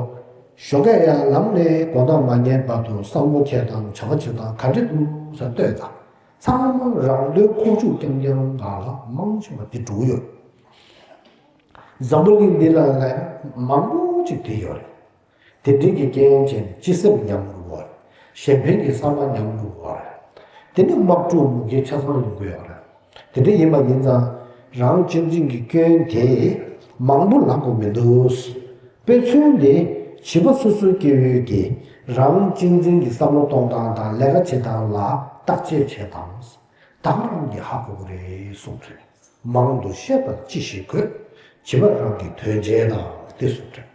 ཞོགས་ཀས་ཡར་ལངས་ནས་དགོང་དག་མ་ཉལ་བར་དུ་བསམ་བློ་འཁྱེར་དང་བྱ་བ་བྱེད་སྟངས་ག་འདྲ་འདུག་ཟེར་ལྟོས་དང་། ཚང་མ་རང་དོན་ཁོག་བཅུག་རྐྱང་རྐྱང་ག་ལ་མང་ཆེ་བ་དེ་འགྲོ་གི་ཡོད། འཛམ་བུ་གླིང་འདི་ལ་ལ་མང་པོ་ཅིག་དེ་ཡོད་རེད། དེ་འདྲའི་གི་རྐྱེན་བྱས་ནས་སྤྱི་སེམས་ཉམས་འགྲོ་གི་ཡོད་རེད། གཞན་ཕན་གྱི་བསམ་པ་ཉམས་འགྲོ་གི་ཡོད་རེད། དེ་ནི་དམག་འཁྲུག་མུ་གེ་ཆ་ཚང་ཡོང་གི་ཡོད་རེད། དེ་འདྲ་ཡིན་པ་ཡིན་ཙང་། རང་གཅེས་འཛིན་གྱི་སྐྱོན་དེ་མང་པོ་ལབ་དགོས་མི་འདུག་དཔེ་མཚོན་དེ། བྱིས་པ་སོ་སོའི་སྐྱེ་བོའི་གི་རང་གཅེས་འཛིན་གྱི་བསམ་བློ་གཏོང་སྟངས་དང་ལས་ཀ་བྱེད་སྟངས་ལ་བརྟག་དཔྱད་བྱེད་དང་། ད་ག་རང་གིས་ཧ་གོ་གི་རེད་གསུངས་རེད། མང་དུ་བཤད་པ་ཅི་ཞིག་དགོས། བྱིས་པ་རང་གི་དོན་བྱེད་དང་དེ་གསུངས་རེད།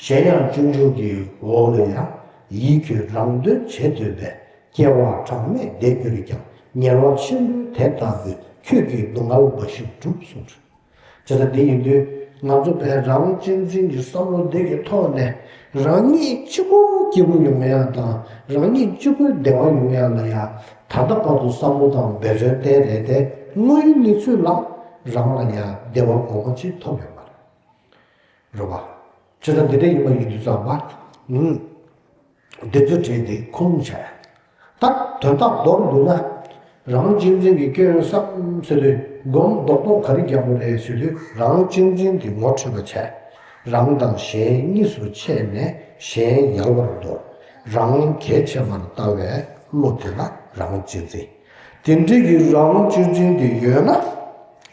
གཞན་ཡང་སྤྱོད་འཇུག་གི་འོག་ལ་ཡང་། ཡིད་ཁྱོད་རང་དོན་བྱེད་འདོད་པས། སྐྱེ་བ་གྲངས་མེད་བདེ་གྱུར་ཀྱང་། ཉེ་བར་ཆེན་པོའི་དེ་ལྟ་བུས། ཁྱོད་ཀྱི་སྡུག་བསྔལ་འབའ་ཞིག་བསྒྲུབ་གསུངས། བྱས་ཙང་འདི་ཡིན་དུས་ང་ཚོ་བས་རང་གཅེས་འཛིན་གྱི་བསམ་བློ་འདི་གི་ཐོག་ནས། རང་ཉིད་གཅིག་པུ་སྐྱིད་པོ་ཡོང་ཡ་དང་། རང་ཉིད་གཅིག་པུ་བདེ་བ་ཡོང་ཡ་ལ་ཡ། ད་ལྟ་བར་དུ་བསམ་བློ་དང་འབད་བརྩོན་བསྟེན་རེད་དེ། དངོས་ཡོད་གནས་ཚུལ་ལ་ རང་ལ་ཡང་བདེ་བ་གོང་མ་ཅིག་ཐོབ་ཡོད་མ་རེད། རེད་བ། བྱས་ཙང་འདི་འདྲ་ཡིན་པ་ཡིན་དུས་ཙམ་པ། ཨུམ། འདི་ཚོ་བྲིས་ཏེ་ཁུངས་བྱས། ད་དོན་དག་མདོར་བསྡུ་ན། རང་གཅེས་འཛིན་གྱི་སྐྱོན་བསམ་ཟེར་དུས་སྒོམ་རྡོག་རྡོག་ག་རེ་རྒྱག་དགོས་རེད་ཟེར་དུས་རང་གཅེས་འཛིན་དེ་ངོ་འཕྲོད་པ་བྱས། རང་དང་གཞན་གཉིས་སུ་ཕྱེ་ནས་གཞན་ཡལ་བར་འདོར། རང་གལ་ཆེ་བར་ལྟ་བའི་བློ་དེ་ལ་རང་གཅེས་འཛིན། དེ་འདྲའི་གི་རང་གཅེས་འཛིན་དེ་ཡོད་ན།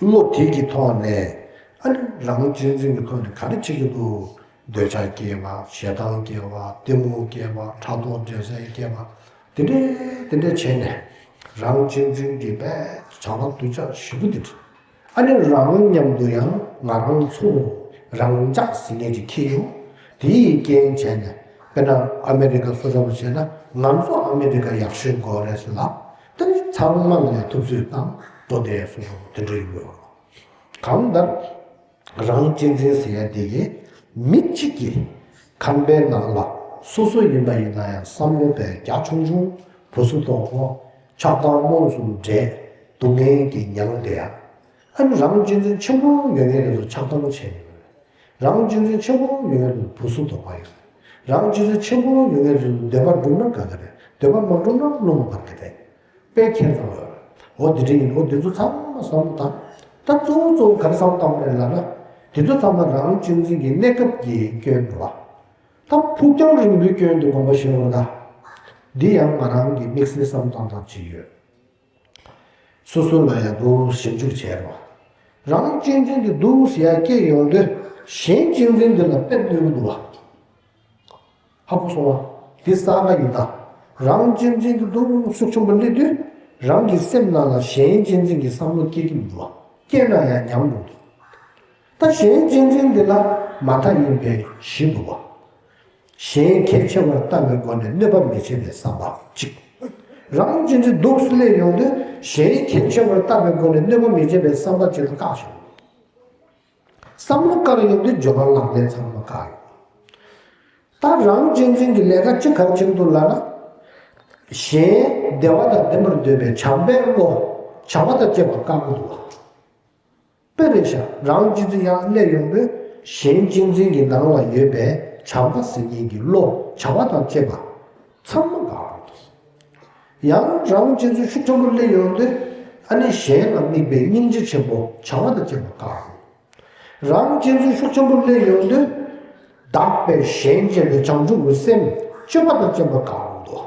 བློ་དེ་གི་ཐོག་ནས། ཨ་ནི་རང་གཅེས་འཛིན་གྱི་ཐོག་ནས་ག་རེ་བྱེད་ཀྱི་འདུག་འདོད་ཆགས་སྐྱེ་བ། ཞེ་སྡང་སྐྱེ་བ། གཏི་མུག་སྐྱེ་བ། ཕྲག་དོག་འདྲེ་སྲིན་སྐྱེ་བ། དེ་འདྲས་དེ་འདྲས་བྱས་ནས། རང་གཅེས་འཛིན་གྱི་དཔེ་བྱ་བ་སྡུག་ཅག་ཞེ་པོ་དེ་འདྲ། ཨ་ནི་རང་མཉམ་དུ་ཡང་ང་རང་ཚོ་རང་འཇགས་ཟེར་མཁན་ཅིག་འཁྱེར་ཡོང་། དེ་ཡི་རྐྱེན་བྱས་ནས་དཔེར་ན་ཨ་མེ་རི་ཀ་སོ་སོ་བ་བྱས་ན་ང་ཚོ་ཨ་མེ་རི་ཀ་ཡག་ཤོས་དགོས་རེད་ཟེར་ལ། དེ་ནི་ཚང་མ་ལ་ཐུབ་ཚོད་བཏང་འགྲོ་བསྡད་སོ་སོ་དེ་འདྲ་ཡོད་རེད། གང་ལྟར། རང་གཅེས་འཛིན་ཟེར་ཡ་དེ་གིས་མི་གཅིག་གི་ཁང་པའི་ནང་ལ་སོ་སོ་ཡིན་པ་ཡིན་ན་ཡང་བསམ་བློ་དཔེ་རྒྱ་ཆུང་ཆུང་བུ་སུ་དོག་པོ་ཆགས་སྡང་རྨོངས་གསུམ་འདྲེས་སྡུག་བསྔལ་གྱིས་མྱངས་བསྡད་ཡ། ཨ་ནི་རང་གཅེས་འཛིན་ཆེན་པོ་ཡོད་མཁན་དེ་ཚོ་ཆགས་སྡང་བྱས་ནས་ཡོད་རེད། རང་གཅེས་འཛིན་ཆེན་པོ་ཡོད་མཁན་དེ་ཚོ་བུ་སུ་དོག་པ་ཡོད་རེད། རང་གཅེས་འཛིན་ཆེན་པོ་ཡོད་མཁན་དེ་ཚོ་འདོད་པ་འགྲུབ་ན་དགའ་གི་རེད། འདོད་པ་མ་འགྲུབ་ན་བློ་མ་འབར་གི་རེད། དཔེ་ཁྱད་མཚར་བ། འོ་འདི་འདྲ་ཡིན། འོ་འདི་ཚོ་ཚང་མ་བསམ་བློ་བཏང་། ད་གཙོ་བོ་གཙོ་བོ་ག་རེ་བསམ་བློ་བཏང་བ་རེད་ལབ་ན། འདི་ཚོ་ཚང་མ་རང་གཅེས་འཛིན་གྱི་གནས་སྐབས་ཀྱི་སྐྱོན་འགྲོ་བ། ད་ཕུགས་རྒྱང་རིང་པོའི་སྐྱོན་དུ་དགོངས་པ་བཞེས་བར་ད། འདི་ཡང་ང་རང་གི་དམིགས་བསལ་བསམ་བློ་བཏང་སྟངས་ཅིག་ཡོད། སོ་སོ་ལ་ཡང་འདུག་ཞིབ་འཇུག་བྱས་རོགས། རང་གཅེས་འཛིན་དེ་འདུག་ཟེར་ཡ་སྐྱེ་ཡོང་དུས་གཞན་གཅེས་འཛིན་དེ་ལ་དཔེ་གནོད་ཀྱི་འདུག་བ། ཧ་གོ་སོང་བ། འདི་གསར་པ་ཡིན་ད། རང་གཅེས་འཛིན་དེ་འདུག་ཤུགས་ཆེན་པོ་སླེབས་དུས་རང་གི་སེམས་ནང་ལ་གཞན་གཅེས་འཛིན་གྱི་བསམ་བློ་སྐྱེ་གི་མི་འདུག་བ། སྐྱེས་ན་ཡང་ཉམས་འགྲོ་འདུག་ད་གཞན་གཅེས་འཛིན་འདི་ལ་མ་མཐའ་ཡིན་པའི་གཞི་འདུག་བ། གཞན་གལ་ཆེ་བར་ལྟ་བའི་སྒོ་ནས་གནོད་པ་མི་བྱེད་པའི་བསམ་པ་གཅིག་རང་གཅེས་འཛིན་སྡུག་སུ་སླེབས་ཡོང་དུས་གཞན་གལ་ཆེ་བར་ལྟ་བའི་སྒོ་ནས་གནོད་པ་མི་བྱེད་པའི་བསམ་པ་གཅིག་ལ་བཀག་ཞིང་། བསམ་བློ་བཀག་ཡོང་དུས་འབྱོར་པ་ལག་ལེན་ཚང་མ་བཀག་ཡོང་། ད་རང་གཅེས་འཛིན་གྱི་ལས་ཀ་གཅིག་ག་རེ་བྱེད་ཀྱི་འདུག་ལབ་ན། གཞན་བདེ་བ་དང་ལྡན་པར་འདོད་པའི་བྱམས་པའི་བློ་བྱ་བ་དང་བཅས་པ་བཀག་གི་འདུག་བ། དཔེ་རེད་ཤག་རང་གཅེས་འཛིན་ཡར་སླེབས་ཡོང་དུས་གཞན་གཅེས་འཛིན་གྱི་ནང་ལ་ཡོད་པའི་བྱམས་པ་ཟེར་མཁན་གྱི་བློ་བྱ་བ་དང་བཅས་པ་ཚང་མ་འགག་འགྲོ། ཡང་རང་གཅེས་འཛིན་ཤུགས་ཆེན་པོ་སླེབས་ཡོང་དུས་ཨ་ནི་གཞན་ལ་དམིགས་པའི་སྙིང་རྗེ་ཆེན་པོ་བྱ་བ་དང་བཅས་པ་འགག་འགྲོ། རང་གཅེས་འཛིན་ཤུགས་ཆེན་པོ་སླེབས་ཡོང་དུས་བདག་པས་གཞན་གཅེས་པའི་བྱང་ཆུབ་ཀྱི་སེམས་སྤྱོད་པ་དང་བཅས་པ་འགག་འགྲོ་འདུག་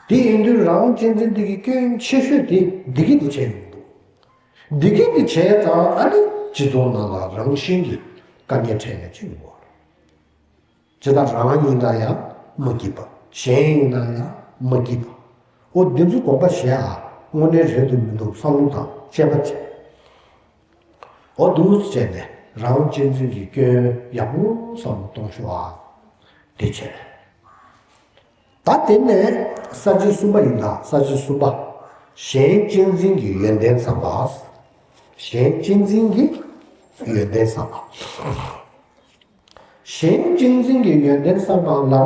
དེ་ཡིན་དུས་རང་གཅེས་འཛིན་འདི་གི་སྐྱོན་ཆེ་ཤོས་དེ་བདེ་སྐྱིད་དེ་བྱས་ཡོང་འདུག་བདེ་སྐྱིད་དེ་བྱས་ཙང་ཨ་ནི་སྤྱི་ཚོགས་ནང་ལ་རང་བཞིན་གྱིས་དཀའ་ངལ་འཕྲད་ནས་ཅི་ཡོང་བ་རེད། ཇི་ལྟར་རང་ཡིན་ན་ཡང་མ་སྐྱིད་པ། གཞན་ཡིན་ན་ཡང་མ་སྐྱིད་པ། འོ་འདི་ཚོ་དགོངས་པ་བཞེས་ཨ། དངོས་གནས་རེད་འདུག་མི་འདུག་བསམ་བློ་དང་དཔྱད་པ་བྱས། འོ་འདུག་བྱས་ནས་རང་གཅེས་འཛིན་གྱི་སྐྱོན་ཡག་པོ་བསམ་བློ་གཏོང་ཤོག་ཨ། དེ་བྱས། ད་དེ་ནས་ས་བཅད་གསུམ་པ་ཡིན་ད། ས་བཅད་གསུམ་པ། གཞན་གཅེས་འཛིན་གྱི་ཡོན་ཏན་བསམ་པ། གཞན་གཅེས་འཛིན་གྱི་ཡོན་ཏན་བསམ་པ། གཞན་གཅེས་འཛིན་གྱི་ཡོན་ཏན་བསམ་པ་ལབ་ན།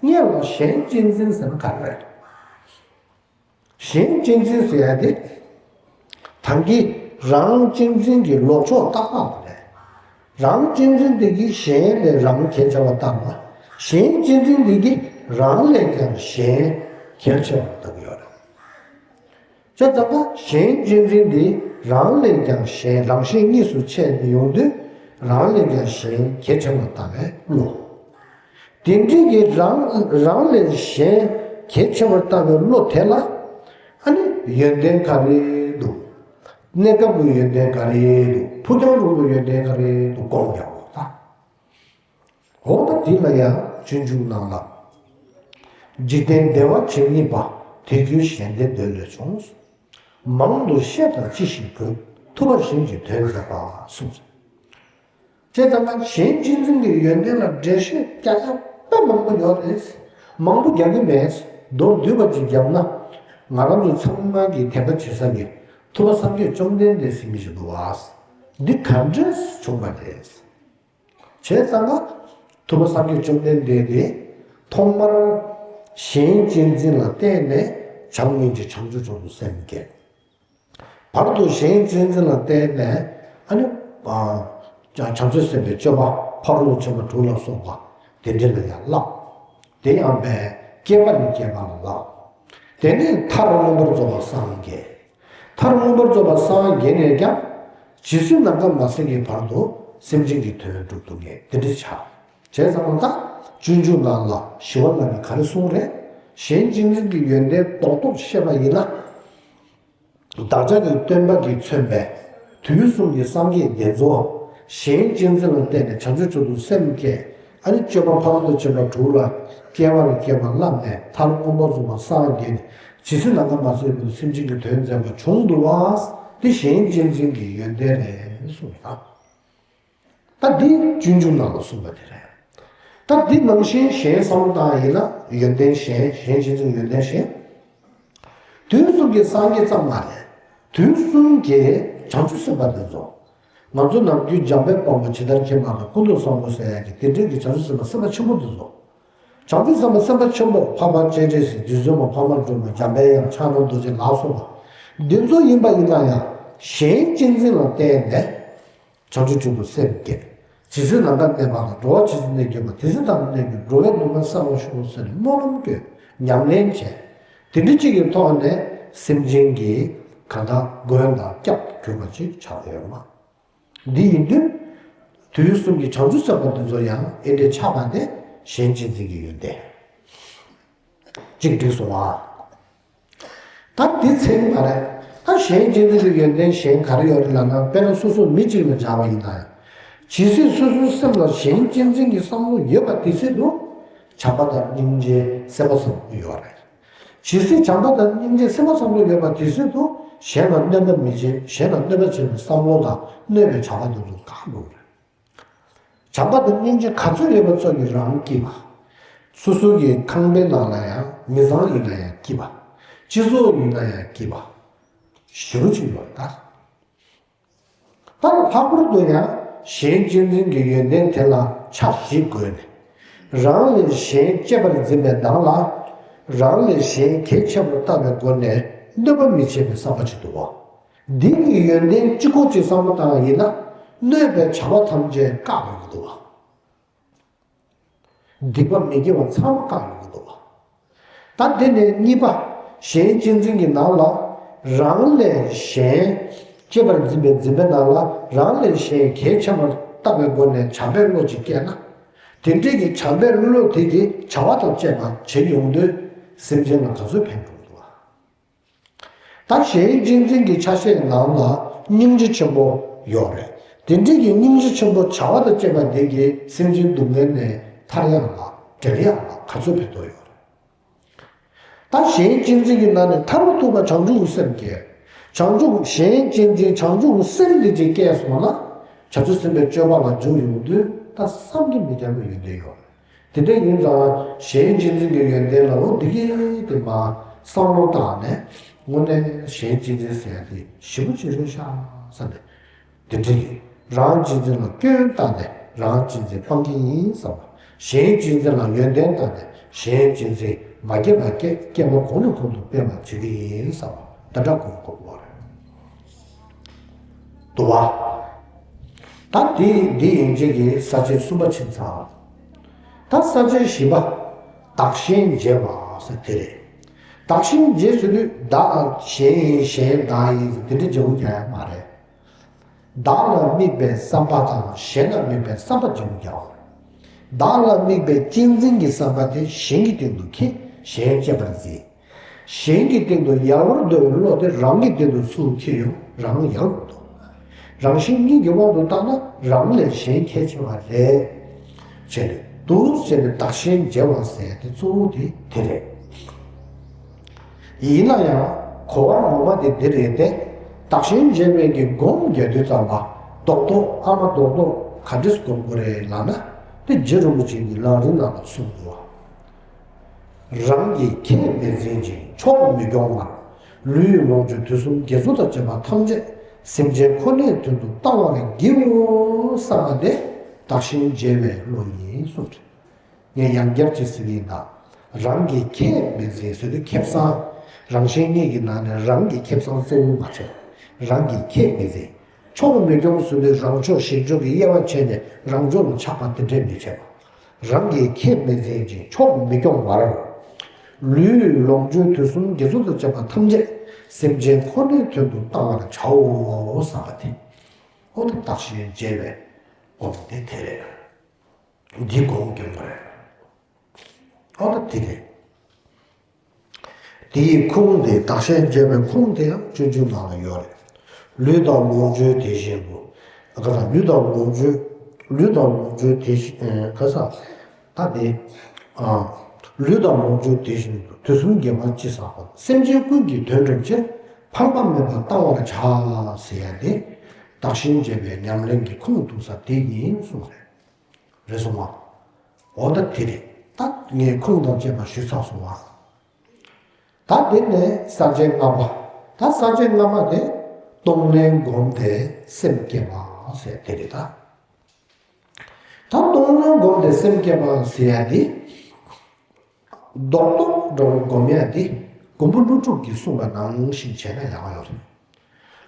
སྔོན་ལ་གཞན་གཅེས་འཛིན་ཟེར་ན་ག་རེ་རེད། གཞན་གཅེས་འཛིན་ཟེར་ཡ་དེ། ད་གིན་རང་གཅེས་འཛིན་གྱི་ལྡོག་ཕྱོགས་ཏག་ཏག་རེད། རང་གཅེས་འཛིན་དེ་གིས་གཞན་ལས་རང་གལ་ཆེ་བར་བལྟ་བ། གཞན་གཅེས་འཛིན་དེ་གིས་རང་ལས་ཀྱང་གཞན་གལ་ཆེ་བར་བལྟ་གི་ཡོད་རེད། བྱས་ཙང་ཀ་གཞན་གཅེས་འཛིན་འདི་རང་ལས་ཀྱང་གཞན་རང་གཞན་གཉིས་སུ་ཕྱེ་ནས་ཡོང་དུས་རང་ལས་ཀྱང་གཞན་གལ་ཆེ་བར་ལྟ་བའི་བློ། དེ་འདྲའི་གི་རང་རང་ལས་གཞན་གལ་ཆེ་བར་ལྟ་བའི་བློ་དེ་ལ་ཨ་ནི་ཡོན་ཏན་ག་རེ་འདུག་གནས་སྐབས་ཀྱི་ཡོན་ཏན་ག་རེ་འདུག་ཕུགས་རྒྱང་རིང་པོའི་ཡོན་ཏན་ག་རེ་འདུག་སྐོང་ཡག་པོ་ད། འོ་ད་འདི་ལ་ཡང་སྤྱོད་འཇུག་ནང་ལ། འཇིག་རྟེན་བདེ་བ་ཇི་སྙེད་པ། དེ་ཀུན་གཞན་ལྡན་འདོད་ལས་བྱུང་། མང་དུ་བཤད་དང་ཅི་ཞིག་དགོས། ཐུབ་པ་གཞན་གྱི་དོན་མཛད་པ་གསུངས། བྱས་ཙང་ན་གཞན་གཅེས་འཛིན་གྱི་ཡོན་ཏན་ལ་འགྲེལ་བཤད་རྒྱག་ཡག་དཔེ་མང་པོ་ཡོད་རེད། མང་པོ་རྒྱག་གི་མེད། མདོར་བསྡུས་པ་ཅིག་བརྒྱབ་ན། ང་རང་ཚོ་ཚང་མ་གིས་དད་པ་བྱེད་ས་གི་ཐུབ་པ་སངས་རྒྱས་བཅོམ་ལྡན་འདས་ཟེར་མི་ཞིག་འདུག་བ། འདི་ག་འདྲས་བྱུང་བ་རེད། བྱས་ཙང་ང་། ཐུབ་པ་སངས་རྒྱས་བཅོམ་ལྡན་འདས་དེ། ཐོག་མར་གཞན་གཅེས་འཛིན་ལ་བརྟེན་ནས་བྱམས་སྙིང་རྗེ་བྱང་ཆུབ་མཆོག་ཏུ་སེམས་བསྐྱེད། བར་དུ་གཞན་གཅེས་འཛིན་ལ་བརྟེན་ནས་ ཨ་ནི། བྱང་ཆུབ་སེམས་དཔའི་སྤྱོད་པ་ཕ་རོལ་ཏུ་ཕྱིན་པ་དྲུག་ལ་སོགས་པ་དེ་འདྲ་ལ་ཡང་བསླབ། དེ་ཡང་བས་བསྐལ་པ་ནས་བསྐལ་པ་ལ་བསླབ། དེ་ནས་མཐར་མངོན་པར་རྫོགས་པར་སངས་རྒྱས། མཐར་མངོན་པར་རྫོགས་པར་སངས་རྒྱས་ནས་ཀྱང་། ཇི་སྲིད་ནམ་མཁའ་མ་ཟིན་གྱི་བར་དུ་སེམས་ཅན་གྱི་དོན་སྒྲུབ་ཏུ་ངེས། དེ་འདྲ་བྱ། བྱས་ཙང་ད་སྤྱོད་འཇུག་ནང་ལ་ཞི་བ་ལྷ་གིས་ག་རེ་གསུངས་རེད། གཞན་གཅེས་འཛིན་གྱི་ཡོན་ཏན་རྡོག་རྡོག་ཤེས་པ་ཡིན་ན། བདག་ཅག་གི་སྟོན་པ་གིས་མཚོན་པའི་དུས་གསུམ་གྱི་སངས་རྒྱས་དེ་ཚོ་གཞན་གཅེས་འཛིན་ལ་བརྟེན་ནས་བྱང་ཆུབ་མཆོག་ཏུ་སེམས་བསྐྱེད། ཨ་ནི་སྤྱོད་པ་ཕ་རོལ་ཏུ་ཕྱིན་པ་དྲུག་ལ་བསྐལ་པ་ནས་བསྐལ་པ་བསླབས་ནས་མཐར་མངོན་པར་རྫོགས་པར་སངས་རྒྱས་ནས་ཇི་སྲིད་ནམ་མཁའ་མ་ཟིན་པའི་སེམས་ཅན་གྱི་དོན་མཛད་པ་བྱུང་འདུག་པ། འདི་གཞན་གཅེས་འཛིན་གྱི་ཡོན་ཏན་རེད་གསུངས་ཡོད། ད་འདི་སྤྱོད་འཇུག་ནང་ལ་གསུངས་པ་དེ་རེད། ད་འདི་ནང་བཞིན་གཞན་བསམ་བློ་བཏང་ཡིན་ན་ཡོན་ཏན་གཞན། གཞན་གཅེས་འཛིན་ཡོན་ཏན་གཞན། དུས་གསུམ་གྱི་སངས་རྒྱས་ཙམ་མ་རེད། དུས་གསུམ་གྱི་བྱང་ཆུབ་སེམས་དཔའ་དེ་ཚོ། ང་ཚོ་ནམ་རྒྱུན་འཇམ་དཔལ་དཔའ་མོ་ཇི་ལྟར་མཁྱེན་པ་དང་ཀུན་ཏུ་བཟང་པོ་ཟེར་ཡག་གི་དེ་འདྲའི་གི་བྱང་ཆུབ་སེམས་དཔའ་སེམས་དཔའ་ཆེན་པོ་དེ་ཚོ། བྱང་ཆུབ་སེམས་དཔའ་སེམས་དཔའ་ཆེན་པོ་འཕགས་པ་སྤྱན་རས་གཟིགས། རྗེ་བཙུན་མ་འཕགས་མ་སྒྲོལ་མ། འཇམ་དཔལ་དབྱངས། ཕྱག་ན་རྡོ་རྗེ་ལ་སོགས་པ་འདི་ཚོ་ཡིན་པ་ཡིན་ན་ཡང་གཞན་གཅེས་འཛིན་ལ་བརྟེན་ནས། བྱང་ཆུབ་མཆོག་ཏུ་སེམས་བསྐྱེད། ཇི་སྲིད་ནམ་མཁའ་གནས་པ་ལ། འགྲོ་བ་ཇི་སྲིད་གནས་གྱུར་པ། དེ་སྲིད་བདག་ནི་གནས་གྱུར། འགྲོ་བའི་སྡུག་བསྔལ་བསལ་བར་ཤོག་ཟེར་ནས་སྨོན་ལམ་བསྐྱེད། ཉམས་ལེན་བྱས། དེ་འདྲ་གཅིག་གི་ཐོག་ནས་སེམས་ཅན་གྱི་གང་ལྟར་མགོན་དང་སྐྱབས་གྱུར་པ་ཅིག་ཆགས་ཡོད་མ། འདི་ཡིན་དུས། དུས་གསུམ་གྱི་བྱང་ཆུབ་སེམས་དཔའ་འདི་ཚོ་ཡང་ཨེ་འདྲ་ཆགས་པ་དེ་གཞན་གཅེས་འཛིན་གྱི་ཡོན་ཏན་གཅིག་འགྲིག་སོང་ཨ། ད་འདི་ཚད་མ་རེད། ད་གཞན་གཅེས་འཛིན་གྱི་ཡོན་ཏན་གཞན་ག་རེ་ཡོད་རེད་ལབ་ན། དཔེར་ན་སོ་སོ་མི་གཅིག་ལ་སྦྱར་བ་ཡིན་ན་ཡང་། ཇི་སྲིད་སོ་སོའི་སེམས་ལ་གཞན་གཅེས་འཛིན་གྱི་བསམ་བློ་ཡོད་པ་དེ་སྲིད་དུ་བྱམས་པ་དང་སྙིང་རྗེ་སེམས་པ་བསམ་བློ་ཡོད་རེད། ཇི་སྲིད་བྱམས་པ་དང་སྙིང་རྗེ་སེམས་པ་བསམ་བློ་ཡོད་པ་དེ་སྲིད་དུ་གཞན་ལ་གནོད་པ་མི་བྱེད། གཞན་ལ་གནོད་པ་བྱེད་པའི་བསམ་བློ་དང་གནོད་པའི་བྱ་བ་དེ་ཚོ་བཀག་འགྲོ་གི་རེད། བྱམས་པ་དང་སྙིང་རྗེ་ག་ཚོད་ཡོད་པ་ཚོ་ཡིས་རང་སྐྱིད་པ། སོ་སོ་གི་ཁང་པའི་ནང་ལ་ཡང་མི་ཚང་ཡིན་ན་ཡང་སྐྱིད་པ། སྤྱི་ཚོགས་ཡིན་ན་ཡང་སྐྱིད་པ། ཞེ་པོ་ཅིག་ཡོད་ད། ད་ལྷག་པར་དུ་ཡང་གཞན་གཅེས་འཛིན་གྱི་ཡོན་ཏན་དེ་ལ་ཆ་བཞི་བགོས་ནས། རང་ལས་གཞན་གཅེས་པར་འཛིན་པའི་ནང་ལ། རང་ལས་གཞན་གལ་ཆེ་བར་བལྟ་བའི་སྒོ་ནས་གནོད་པ་མི་བྱེད་པའི་བསམ་པ་ཅིག་འདུག་གོ། འདི་གི་ཡོན་ཏན་གཅིག་པོ་གཅིག་བསམ་བློ་བཏང་བ་ཡིན་ན། གནོད་པའི་བྱ་བ་ཐམས་ཅད་བཀག་ཡོང་གི་འདུག་བ། སྡིག་པ་མི་དགེ་བ་ཚང་མ་བཀག་ཡོང་གི་འདུག་བ། ད་འདི་ནས་གཉིས་པ། གཞན་གཅེས་འཛིན་གྱི་ནང་ལ། རང་ལས་གཞན་གཅེས་པར་འཛིན་པའི་འཛིན་པའི་ནང་ལ། རང་ལས་གཞན་གལ་ཆེ་བར་བལྟ་བའི་སྒོ་ནས་བྱམས་པའི་བློ་ཅིག་སྐྱེས་ན། དེ་འདྲའི་གི་བྱམས་པའི་བློ་དེ་གིས་བྱ་བ་དང་བཅས་པ་བྱེད་ཡོང་དུས། སེམས་ཅན་ལ་ག་ཚོད་ཕན་ཐོགས་འདུག་བ། ད་གཞན་གཅེས་འཛིན་གྱི་ཆ་ཤས་ནང་ལ་སྙིང་རྗེ་ཆེན་པོ་ཡོད་རེད། དེ་འདྲའི་གི་སྙིང་རྗེ་ཆེན་པོ་བྱ་བ་དང་བཅས་པ་དེ་གིས་སེམས་ཅན་སྡུག་བསྔལ་ནས་ཐར་ཡག་ལ། བསྒྲལ་ཡག་ལ་ག་ཚོད་ཕན་ཐོགས་ཡོད་རེད། ད་གཞན་གཅེས་འཛིན་གྱི་ནང་ནས་མཐར་ཐུག་པ་བྱང་ཆུབ་ཀྱི་སེམས་སྐྱེ། བྱང་ཆུབ་གཞན་གཅེས་འཛིན་བྱང་ཆུབ་ཀྱི་སེམས་འདི་ཅིག་སྐྱེས་སོང་ན། བྱང་ཆུབ་སེམས་དཔའི་སྤྱོད་པ་ལ་འཇུག་ཡོང་དུས་ད་བསམ་གྱིས་མི་ཁྱབ་པའི་ཡོན་ཏན་ཡོད་རེད། དེ་འདྲ་ཡིན་ཙང་གཞན་གཅེས་འཛིན་གྱི་ཡོན་ཏན་ལ་འོ་འདི་གས་དེ་མ་བསམ་བློ་བཏང་ནས་དངོས་གནས་གཞན་གཅེས་འཛིན་ཟེར་ཡ་དེ་ཞེ་པོ་ཅིག་རེད་ཤག་བསམ་ནས། དེ་འདྲ་ཡིན། རང་གཅེས་འཛིན་ལ་སྐྱོན་བཏགས་ནས་རང་གཅེས་འཛིན་སྤང་གི་ཡིན་བསམ་པ། གཞན་གཅེས་འཛིན་ལ་ཡོན་ཏན་བཏགས་ནས་གཞན་གཅེས་འཛིན་མ་སྐྱེས་པ་སྐྱེ། སྐྱེས་པ་གོང་ནས་གོང་དུ་སྤེལ་བར་བྱེད་ཀྱི་ཡིན་བསམ་པ་འདི་འདྲ་དགོས་དགོས་པ་རེད། འདུག་བ། ད་འདི་འདི་ཡན་ཆད་ཀྱི་ས་བཅད་གསུམ་པ་ཕྱིན་ཚར། ད་ས་བཅད་བཞི་པ། བདག་གཞན་བརྗེ་བ་ཟེར་དེ་རེད། བདག་གཞན་བརྗེ་ཟེར་དུས་བདག་གཞན་ཡིན། གཞན་བདག་ཡིན་ཟེར་དེ་འདྲ་བརྗེ་པོ་རྒྱག་ཡ་མ་རེད། བདག་ལ་དམིགས་པའི་བསམ་པ་དང་གཞན་ལ་དམིགས་པའི་བསམ་པ་བརྗེ་པོ་རྒྱག་དགོས། བདག་ལ་དམིགས་པའི་གཅེས་འཛིན་གྱི་བསམ་པ་དེ་གཞན་གྱི་སྟེང་དུ་འཁྱེར། གཞན་གཅེས་པར་འཛིན། གཞན་གྱི་སྟེང་དུ་ཡལ་བར་འདོད་པའི་བློ་དེ་རང་གི་སྟེང་དུ་ཚུར་འཁྱེར་ཡོང་། རང་ཡལ་བར་འདོད། རང་བཞིན་གཉིས་ཀྱི་དབང་དུ་བཏང་ན་རང་ལས་གཞན་གལ་ཆེ་བ་རེད། བྱས་ནས་འདུག་བྱས་ནས་བདག་གཞན་བརྗེ་བ་ཟེར་ཡ་དེ་གཙོ་བོ་དེ་དེ་རེད། ཡིན་ན་ཡང་གོ་བ་ངོ་མ་དེ་འདི་རེད་དེ། བདག་གཞན་བརྗེ་བའི་གི་སྒོམ་རྒྱག་དུས་ཙམ་པ་རྡོག་རྡོག་ཨ་མ་རྡོག་རྡོག་ག་འདྲས་སྒོམ་དགོས་རེད་ལབ་ན། དེ་རྗེ་རིན་པོ་ཆེ་གིས་ལམ་རིམ་ནང་ལ་གསུངས་འདུག་བ། རང་གི་ཁྱད་མི་འཛིན་ཅིང་ཕྱོགས་མི་སྐྱོང་བར། ལུས་ལོངས་སྤྱོད་དུས་གསུམ་དགེ་ཚོགས་དང་བཅས་པ་ཐམས་ཅད་སེམས་ཅན་ཁོ་ནའི་དོན་དུ་བཏང་བར་བགྱིའོ་བསམ་པ་དེ་བདག་གཞན་བརྗེ་བའི་བློ་ཡིན་གསུངས། ངས་ཡང་བསྐྱར་ཅིག་ཟེར་གྱི་ཡིན་ད། རང་གི་ཁྱད་མི་འཛིན་ཟེར་དུས་ཁེ་བཟང་། རང་གཞན་གཉིས་ཀྱི་ནང་ནས་རང་གི་ཁེ་བཟང་གཙོ་བོ་མ་བྱས། རང་གི་ཁྱད་མི་འཛིན། ཕྱོགས་མི་སྐྱོང་ཟེར་དུས་རང་ཕྱོགས་གཞན་ཕྱོགས་ཀྱི་དབྱེ་བ་ཕྱེ་ནས་རང་ཕྱོགས་ལ་ཆགས་པ་དེ་འདྲས་མི་བྱེད་པ། རང་གི་ཁྱད་མི་འཛིན་ཅིང་ཕྱོགས་མི་སྐྱོང་བར། ལུས་ལོངས་སྤྱོད་དུས་གསུམ་དགེ་ཚོགས་དང་བཅས་པ་ཐམས་ཅད་སེམས་ཅན་ཁོ་ནའི་དོན་དུ་བཏང་བར་བྱའོ་བསམ་པ་དེ། ཨོ་ད་བདག་གཞན་བརྗེ་བའི་སྒོམ་དེ་དེ་རེད། འདི་སྒོམ་སྐྱོན་པ་རེད། ཨོ་ད་དེ་རེད། དེ་ཡི་ཁུངས་དེ་བདག་གཞན་བརྗེ་བའི་ཁུངས་དེ་ཡང་སྤྱོད་འཇུག་ནང་ལ་ཡོད་རེད། ལུས་དང་ལོངས་སྤྱོད་དེ་བཞིན་དུ། ག་ས་ལུས་དང་ལོངས་སྤྱོད། ལུས་དང་ལོངས་སྤྱོད་དེ་བཞིན་ག་ས། ད་དེ། ལུས་དང་ལོངས་སྤྱོད་དེ་བཞིན་དུ་དུས་གསུམ་དགེ་བ་ཅི་བསགས་པ་སེམས་ཅན་ཀུན་གྱི་དོན་སྒྲུབ་ཕྱིར་ཕངས་པ་མེད་པར་བཏང་བར་བྱ་ཟེར་ཡ་དེ། བདག་གཞན་བརྗེ་བའི་ཉམས་ལེན་གྱི་ཁུངས་གཏུགས་ས་དེ་ཡིན་གསུངས་རེད། རེད་སོང་ང་། འོ་ད་དེ་རེད། ད་ངས་ཁུངས་དང་བཅས་པ་ཞུས་ཚར་སོང་ང་། ད་དེ་ནས་ས་བཅད་ལྔ་པ། ད་ས་བཅད་ལྔ་པ་དེ་གཏོང་ལེན་སྒོམ་སྟེ་སེམས་བསྐྱེད་པ་ཟེར་དེ་རེད་ད། ད་གཏོང་ལེན་སྒོམ་སྟེ་སེམས་བསྐྱེད་པ་ཟེར་ཡ་དེ། རྡོག་རྡོག་འདྲ་བོ་སྒོམ་ཡ་དེ་མགོན་པོ་ཀླུ་སྒྲུབ་ཀྱིས་གསུངས་པ་ནང་བཞིན་བྱས་ན་ཡག་ཡོད་རེད།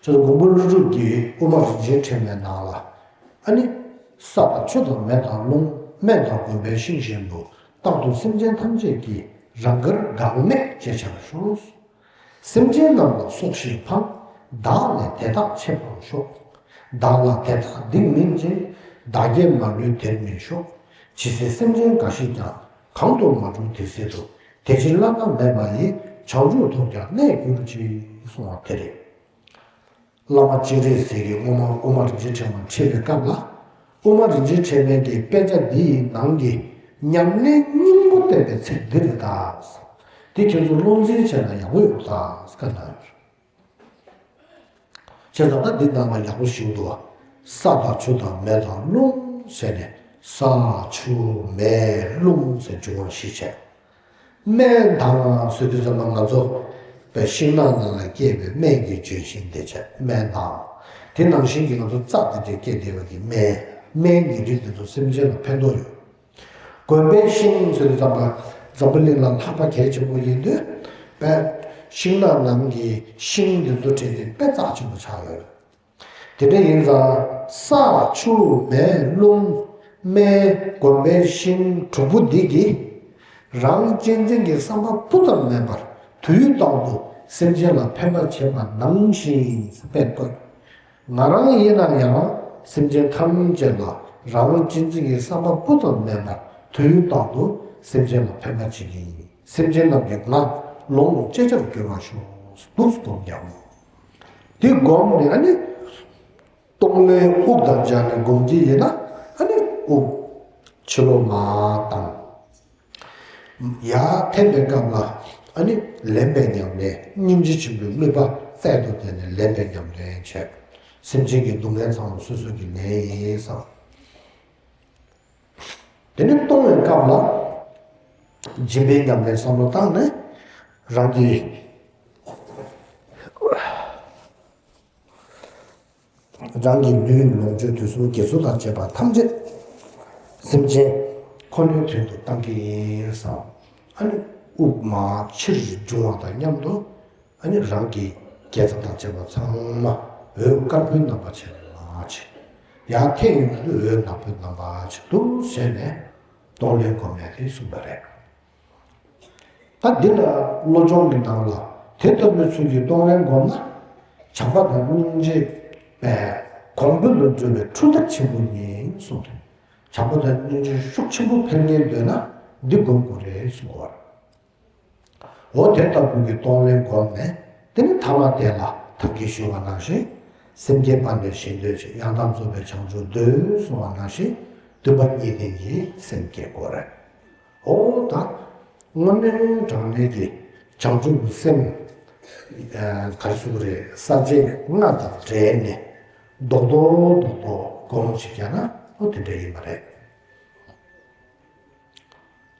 ཁྱེད་ཚོ་མགོན་པོ་ཀླུ་སྒྲུབ་ཀྱིས་དབུ་མ་རིན་ཆེན་ཕྲེང་བའི་ནང་ལ། ཨ་ནི། ས་དང་ཆུ་དང་མེ་དང་རླུང་། སྨན་དང་གོམས་པའི་ཤིང་བཞིན་དུ། རྟག་ཏུ་སེམས་ཅན་ཐམས་ཅད་ཀྱི། རང་དགར་འགག་མེད་བྱེད་ཕྱིར་ཤོག། སེམས་ཅན་རྣམས་ལ་སོགས་ཤིང་ཕངས། བདག་ལས་དེ་དག་ཆེས་ཕངས་ཤོག། བདག་ལ་དེ་དག་སྡིག་མིན་ཅིང་། བདག་བསྐྱེད་མ་ལུས་དེར་མི་ཤོག། ཇི་སྲིད་སེམས་ཅན་འགའ་ཞིག་ཀྱང་། གང་དུ་མ་གྲོལ་དེ་སྲིད་དུ། དེ་ཕྱིར་བླ་ན་མེད་པ་ཡི། བྱང་ཆུབ་ཐོབ་ཀྱང་གནས་གྱུར་ཅིག་གསུངས་པ་དེ་རེད། བླ་མ་སྤྱན་རས་གཟིགས་ཀྱིས་དབུ་མ་དབུ་མ་རིན་ཆེན་ཕྲེང་བ་ཁྲིད་པའི་སྐབས་ལ། དབུ་མ་རིན་ཆེན་ཕྲེང་བའི་གི་དཔེ་ཆ་འདི་ཡི་ནང་གི་ཉམས་ལེན་སྙིང་པོ་བསྟན་པའི་ཚིག་འདི་རེད་ད། འདི་ཁྱེད་ཚོ་བློ་འཛིན་བྱས་ན་ཡག་པོ་ཡོད་ད་བཀའ་གནང་ཡོད། བྱས་ཙང་ད་འདི་ནང་ལ་ཡག་པོ་ཞིག་འདུག་བ། ས་དང་ཆུ་དང་མེ་དང་རླུང་ཟེར་ནས་ས་ཆུ་མེ་རླུང་ཟེར་འབྱུང་བ་ཞིག་བྱས། སྨན་དང་ཟེར་དུས་ཙམ་པ་ང་ཚོ་པའི་ཤིང་ནགས་ནང་ལ་སྐྱེས་པའི་སྨན་གྱི་ལྗོན་ཤིང་དེ་བྱས་སྨན་དང་། དེ་ནང་བཞིན་གྱི་ང་ཚོ་རྩྭ་དེ་འདྲས་སྐྱེས་བསྡད་པ་གི་སྨན། སྨན་གྱི་རིགས་དེ་ཚོ་སེམས་ཅན་ལ་ཕན་ཐོགས་ཡོད། གོམས་པའི་ཤིང་ཟེར་དུས་ཙམ་པ་འཛམ་བུ་གླིང་ལ་ལྷགས་པ་གལ་ཆེན་པོ་ཡིན་དུས་པའི་ཤིང་ནགས་ནང་གི་ཤིང་དེ་ཚོ་བྲིས་ཏེ་དཔེ་རྩ་ཆེན་པོ་ཆགས་ཡོད། དེ་འདྲ་ཡིན་ཙང་ས་ཆུ་མེ་རླུང་སྨན་གོམས་པའི་ཤིང་དྲུག་པོ་འདི་གིས་རང་གཅེས་འཛིན་གྱི་བསམ་པ་སྤུ་ཙམ་མེད་པར་དུས་རྟག་ཏུ་སེམས་ཅན་ལ་ཕན་པ་བྱེད་པ་ནང་བཞིན་དཔེ་བཀོད། ང་རང་ཡིན་ན་ཡང་སེམས་ཅན་ཐམས་ཅད་ལ་རང་གཅེས་འཛིན་གྱི་བསམ་པ་སྤུ་ཙམ་མེད་པར་དུས་རྟག་ཏུ་སེམས་ཅན་ལ་ཕན་པ་བྱེད་ཀྱི་ཡིན། སེམས་ཅན་རྣམས་ཀྱི་ངག་ལོངས་སྤྱད་བྱར་འགྱུར་བར་ཤོག་འདུག་སྒོམ་རྒྱག་དགོས། དེ་སྒོམ་ནས་ཨ་ནི། གཏོང་ལེན་དབུགས་དང་སྦྱར་ནས་སྒོམ་གྱི་ཡིན་ན་ཨ་ནི་དབུགས་ཕྱི་ལོགས་མར་བཏང་། ཡར་འཐེན་པའི་སྐབས་ལ་ཨ་ནི་ལེན་པའི་ཉམས་ལེན། སྙིང་རྗེ་ཆེན་པོའི་དམིགས་པ་རྩལ་དུ་བསྟན་ནས་ལེན་པའི་ཉམས་ལེན་བྱས། སེམས་ཅན་གྱི་སྡུག་བསྔལ་ཚང་བ་སོ་སོ་གིས་ལེན་ཡིན་བསམ། དེ་ནས་གཏོང་བའི་སྐབས་ལ་སྦྱིན་པའི་ཉམས་ལེན་བསམ་བློ་བཏང་ནས་རང་གི་རང་གི་ལུས་ལོངས་སྤྱོད་དུས་གསུམ་དགེ་ཚོགས་དང་བཅས་པ་ཐམས་ཅད་སེམས་ཅན་ཁོ་ནའི་དོན་དུ་བཏང་གི་ཡིན་བསམ། ཨ་ནི་དབུགས་མར་ཕྱིར་འབྱུང་བ་དང་མཉམ་དུ། ཨ་ནི་རང་གི་དགེ་རྩ་དང་བཅས་པ་ཚང་མ་འོད་དཀར་པོའི་རྣམ་པ་བྱས་ནས་མར་བྱེད། ཡར་འཐེན་ཡོང་དུས་འོད་ནག་པོའི་རྣམ་པ་བྱེད་འདུག་བྱས་ནས་གཏོང་ལེན་སྒོམ་ཡ་དེ་གསུངས་པ་རེད། ད་འདི་ལ་བློ་སྦྱོང་གི་ནང་ལ་དེ་ལྟ་བུའི་ཚུལ་གྱིས་གཏོང་ལེན་སྒོམ་ན་བྱམས་པ་དང་སྙིང་རྗེ་པས་གོང་འཕེལ་དུ་འགྲོ་བའི་འཕྲུལ་རྟ་ཆེན་པོ་ཡིན་གསུངས་ཏེ། བྱམས་པ་དང་སྙིང་རྗེ་ཤུགས་ཆེན་པོ་འཕེལ་ཉེན་འདོད་ན་འདི་སྒོམ་དགོས་རེད་གསུངས་པ་རེད། འོ་དེ་ལྟ་བུ་གི་གཏོང་ལེན་སྒོམ་ནས་དེ་ནི་ཐ་མ་དེ་ལ་ཐབས་ཀྱིས་ཞུས་པ་ནང་བཞིན་སེམས་བསྐྱེད་སྤངས་ནས་གཞན་འདོད་བྱེད། ཡང་དག་རྫོགས་པའི་བྱང་ཆུབ་འདོད་གསུངས་པ་ནང་བཞིན་འདུན་པ་གཉིས་ལྡན་གྱིས་སེམས་བསྐྱེད་དགོས་རེད། འོ་ད་དངོས་གནས་དྲང་གནས་ཀྱི་བྱང་ཆུབ་ཀྱི་སེམས་ག་རེ་ཟེར་དགོས་རེད། ས་བཅད་ལྔ་དང་འབྲེལ་ནས་རྡོག་རྡོག་རྡོག་རྡོག་སྒོམ་ཞིག་བརྒྱབ་ན་འོ་དེ་འདྲ་ཡིན་པ་རེད།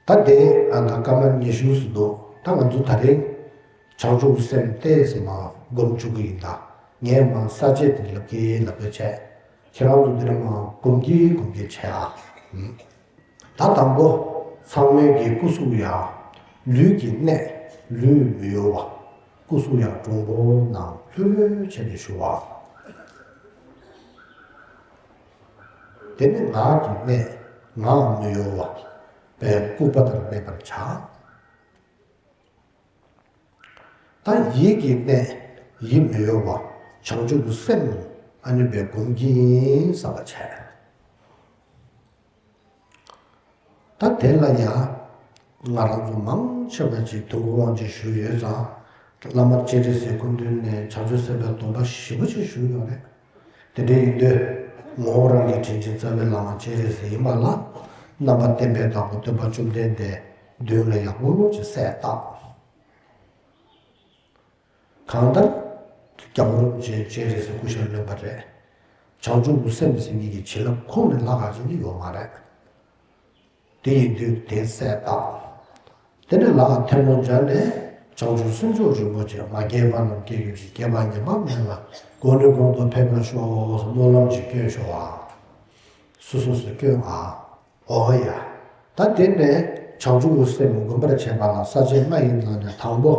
ད་དེ་ཨ་ད་སྐར་མ་ཉི་ཤུ་ཙམ་འདུག་ད་ང་ཚོ་ད་རེས་བྱང་ཆུབ་སེམས་ཏོག་ཙམ་མར་སྒོམ་བཅུག་གི་ཡིན། ད་ངས་མར་ས་བཅད་དེ་ལབ་ཀྱི་ལབ་ཀྱི་བྱས། ཁྱེད་རང་ཚོ་འདི་ནས་མར་སྒོམ་གྱི་སྒོམ་གྱི་བྱས་ཨ། ད་དང་པོ་ཚང་མས་ཀྱི་སྐུ་གཟུགས་ཡར། ལུས་ཀྱི་གནད་ལུས་མི་གཡོ་བ། སྐུ་གཟུགས་ཡར་དྲུང་པོ་ནང་ལྷོད་ལྷོད་བྱས་ནས་བཞུགས་པ། དེ་ནི་ངག་གི་གནས་ངག་མི་གཡོ་བ་པའི་སྐུ་པ་ལྟར་གནས་པར་བྱ། ད་ཡིད་ཀྱི་གནས་ཡིད་མི་གཡོ་བ་བྱང་ཆུབ་སེམས་ཨ་ནི་པའི་སྒོམ་གྱིན་བསམ་པ་བྱས། ད་དེ་ལ་ཡང་ང་རང་ཚོ་མང་ཆེ་བ་ཅིག་དུས་འཁོར་དབང་ཆེན་ཞུས་ཡོད་ཙང་། བླ་མ་སྤྱན་རས་གཟིགས་སྐུ་མདུན་ནས་བྱང་ཆུབ་སེམས་དཔའི་སྡོམ་པ་ཞེ་པོ་ཅིག་ཞུས་ཡོད་རེད། དེ་འདྲ་ཡིན་དུས་ངོ་བོ་རང་གི་དྲིན་ཅན་རྩ་བའི་བླ་མ་སྤྱན་རས་གཟིགས་ཡིན་པ་ལ། རྣམ་པར་བསྟན་པའི་བདག་པོ་སྟོན་པ་བཅོམ་ལྡན་འདས་མདུན་ལ་ཡག་པོ་ཅིག་གསལ་བཏབ། གང་ལྟར་རྒྱལ་བ་རིན་པོ་ཆེ་སྤྱན་རས་གཟིགས་སྐུ་ཞབས་བློན་པ་རེད། བྱང་ཆུབ་སེམས་ཟེར་མཁན་གྱི་བྱིན་རླབས་ཁོང་ནས་ལྷག་ག་ཅིག་ནི་ཡོད་མ་རེད། དེ་ཡིན་དུས་དེ་གསལ་བཏབ། དེ་ནས་ལྷ་ཐལ་མོ་སྦྱར་ནས་བྱང་ཆུབ་སེམས་མཆོག་རིན་པོ་ཆེ་མ་སྐྱེས་པ་རྣམས་སྐྱེ་གྱུར་ཅིག་སྐྱེས་པ་ཉམས་པ་མེད་པར་གོང་ནས་གོང་དུ་འཕེལ་བར་ཤོག་སྨོན་ལམ་ཅིག་སྐྱོན་ཤོག་ཨ། སོ་སོ་སོ་སྐྱོན་ཨ། ཨོ་ཡ། ད་དེ་ནས་བྱང་ཆུབ་སེམས་སྒོམ་པར་བྱེད་པ་ལ་ས་བཅད་ལྔ་ཡི་ནང་ནས་དང་པོ།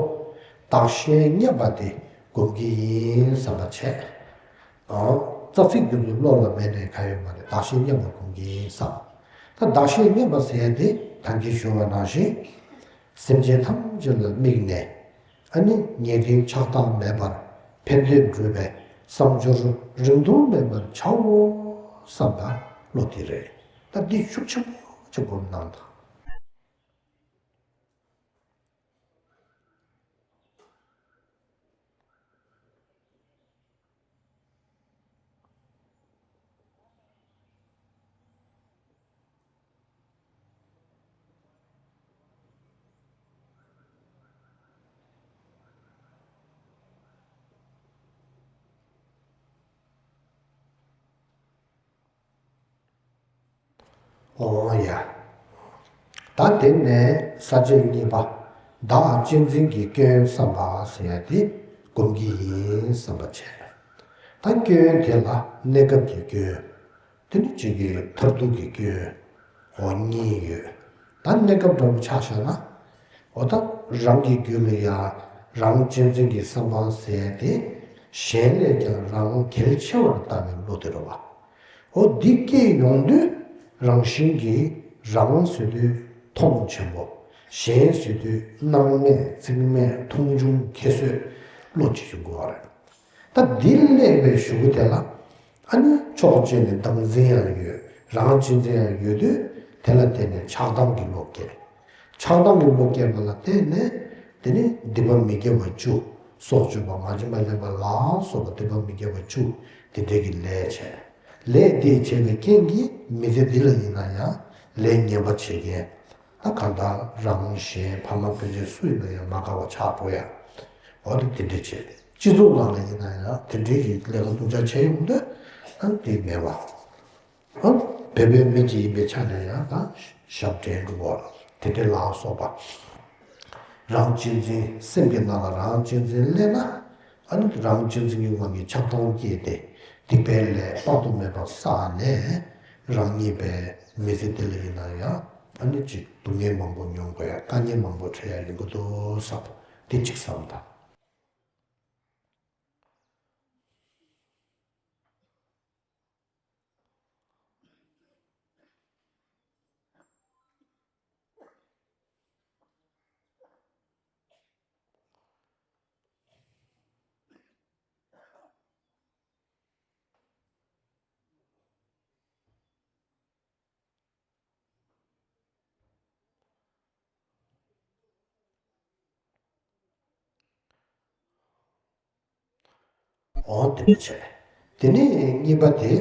བདག་གཞན་མཉམ་པ་དེ་སྒོམ་གྱི་ཡིན་བསམ་པ་བྱས། ཨང་། རྩ་ཚིག་འདི་ཚོ་བློ་ལ་མེད་ནས་ག་ཡོད་མ་རེད། བདག་གཞན་མཉམ་པ་སྒོམ་གྱི་ཡིན་བསམ། ད་བདག་གཞན་མཉམ་པ་ཟེར་ཡ་དེ་ད་གིན་ཞུ་བ་ནང་བཞིན། སེམས་ཅན་ཐམས་ཅད་ལ་དམིགས་ནས། ཨ་ནི་ངེས་དོན་ཆགས་སྡང་མེད་པར་ཕན་བདེ་སྒྲུབ་པའི་བསམ་སྦྱོར་རིང་ཐུང་མེད་པར་བྱའོ་བསམ་པ་བློ་དེ་རེད། ད་འདི་ཤུགས་ཆེན་པོ་ཅིག་སྒོམ་གནང་དང་། ཨོ་ཡ། ད་དེ་ནས་ས་བཅད་གཉིས་པ། བདག་གཅེས་འཛིན་གྱི་སྐྱོན་བསམ་པ་ཟེར་ཡ་དེ་སྒོམ་གྱི་ཡིན་བསམ་པ་བྱས། ད་སྐྱོན་དེ་ལ་གནས་སྐབས་ཀྱི་སྐྱོན། དེ་ནི་གཅིག་གི་མཐར་ཐུག་གི་སྐྱོན། འོ་གཉིས་ཡོད། ད་གནས་སྐབས་འདྲ་པོ་ཆ་བཞག་ན། འོ་ད་རང་གི་རྒྱུད་ལ་ཡང་རང་གཅེས་འཛིན་གྱི་བསམ་པ་ཟེར་ཏེ། གཞན་ལས་ཀྱང་རང་གལ་ཆེ་བར་ལྟ་བའི་བློ་དེ་རེད་བ། འོ་འདི་སྐྱེས་ཡོང་དུས་རང་བཞིན་གྱིས་རང་ཟེར་དུས་མཐོང་ཆེན་པོ། གཞན་ཟེར་དུས་སྣང་མེད་ཚིག་མེད་མཐོང་ཆུང་ཁྱད་གསོད་བློ་ཅིག་ཡོང་དགོས་པ་རེད། ད་འདི་སླེབས་པའི་གཞུག་གུ་དེ་ལ། ཨ་ནི་ཕྱོགས་གཅིག་ནས་བདག་འཛིན་ཡང་ཡོད། རང་གཅེས་འཛིན་ཡང་ཡོད་དུས། དེ་ལ་བརྟེན་ནས་ཆགས་སྡང་གི་བློ་སྐྱེ། ཆགས་སྡང་གི་བློ་སྐྱེས་པ་ལ་བརྟེན་ནས། དེ་ནི་སྡིག་པ་མི་དགེ་བ་བཅུ། སྲོག་གཅོད་པ། ངག་འཆལ་མ་ལེན་པ་ལ་སོགས་པ་སྡིག་པ་མི་དགེ་བ་བཅུ། དེ་འདྲའི་གི་ལས་བྱས། ལས་དེ་བྱས་པའི་རྐྱེན་གྱིས་མི་ཚེ་འདི་ལ་ཡིན་ན་ཡང་ལས་ངན་པ་བྱེད་མཁན། ད་གང་ལྟར་རང་གཞན་ཕ་མ་སྤུན་མཆེད་སུ་ཡིན་ན་ཡང་མ་དགའ་བ་ཆགས་འགྲོ་ཡ། འོ་དེ་དེ་འདྲ་བྱེད། སྤྱི་ཚོགས་ནང་ལ་ཡིན་ན་ཡང་དེ་འདྲའི་གི་ལས་ཀ་སྡུག་ཅག་བྱས་ཡོང་དུས། ཨ་དེ་མེད་པ། ཨ་བོད་པའི་མི་གཅིག་ཡིན་པའི་ཆ་ནས་ཡང་ད་ཞབས་འདྲེན་འགྲོ་བ་དེ་འདྲའི་ལ་སོགས་པ། རང་གཅེས་འཛིན། སེམས་ཀྱི་ནང་ལ་རང་གཅེས་འཛིན་སླེབས་ན། ཨ་ནི་རང་གཅེས་འཛིན་གྱི་དབང་གིས་ཆགས་སྡང་སྐྱེས་ཏེ། སྡིག་པའི་ལས་དཔག་ཏུ་མེད་པ་བསགས་ནས། རང་ཉིད་པའི་མི་ཚེ་འདི་ལ་ཡིན་ན་ཡང་། ཨ་ནི་ཅིག་སྡུག་བསྔལ་མང་པོ་མྱོང་དགོས་ཡ། དཀའ་ངལ་མང་པོ་འཕྲད་ཡ་ཡོང་གི་འདུག་བསམ། འདི་གཅིག་བསམ་དང་། འོ་དེ་འདྲ་བྱས། དེ་ནས་གཉིས་པ་དེ།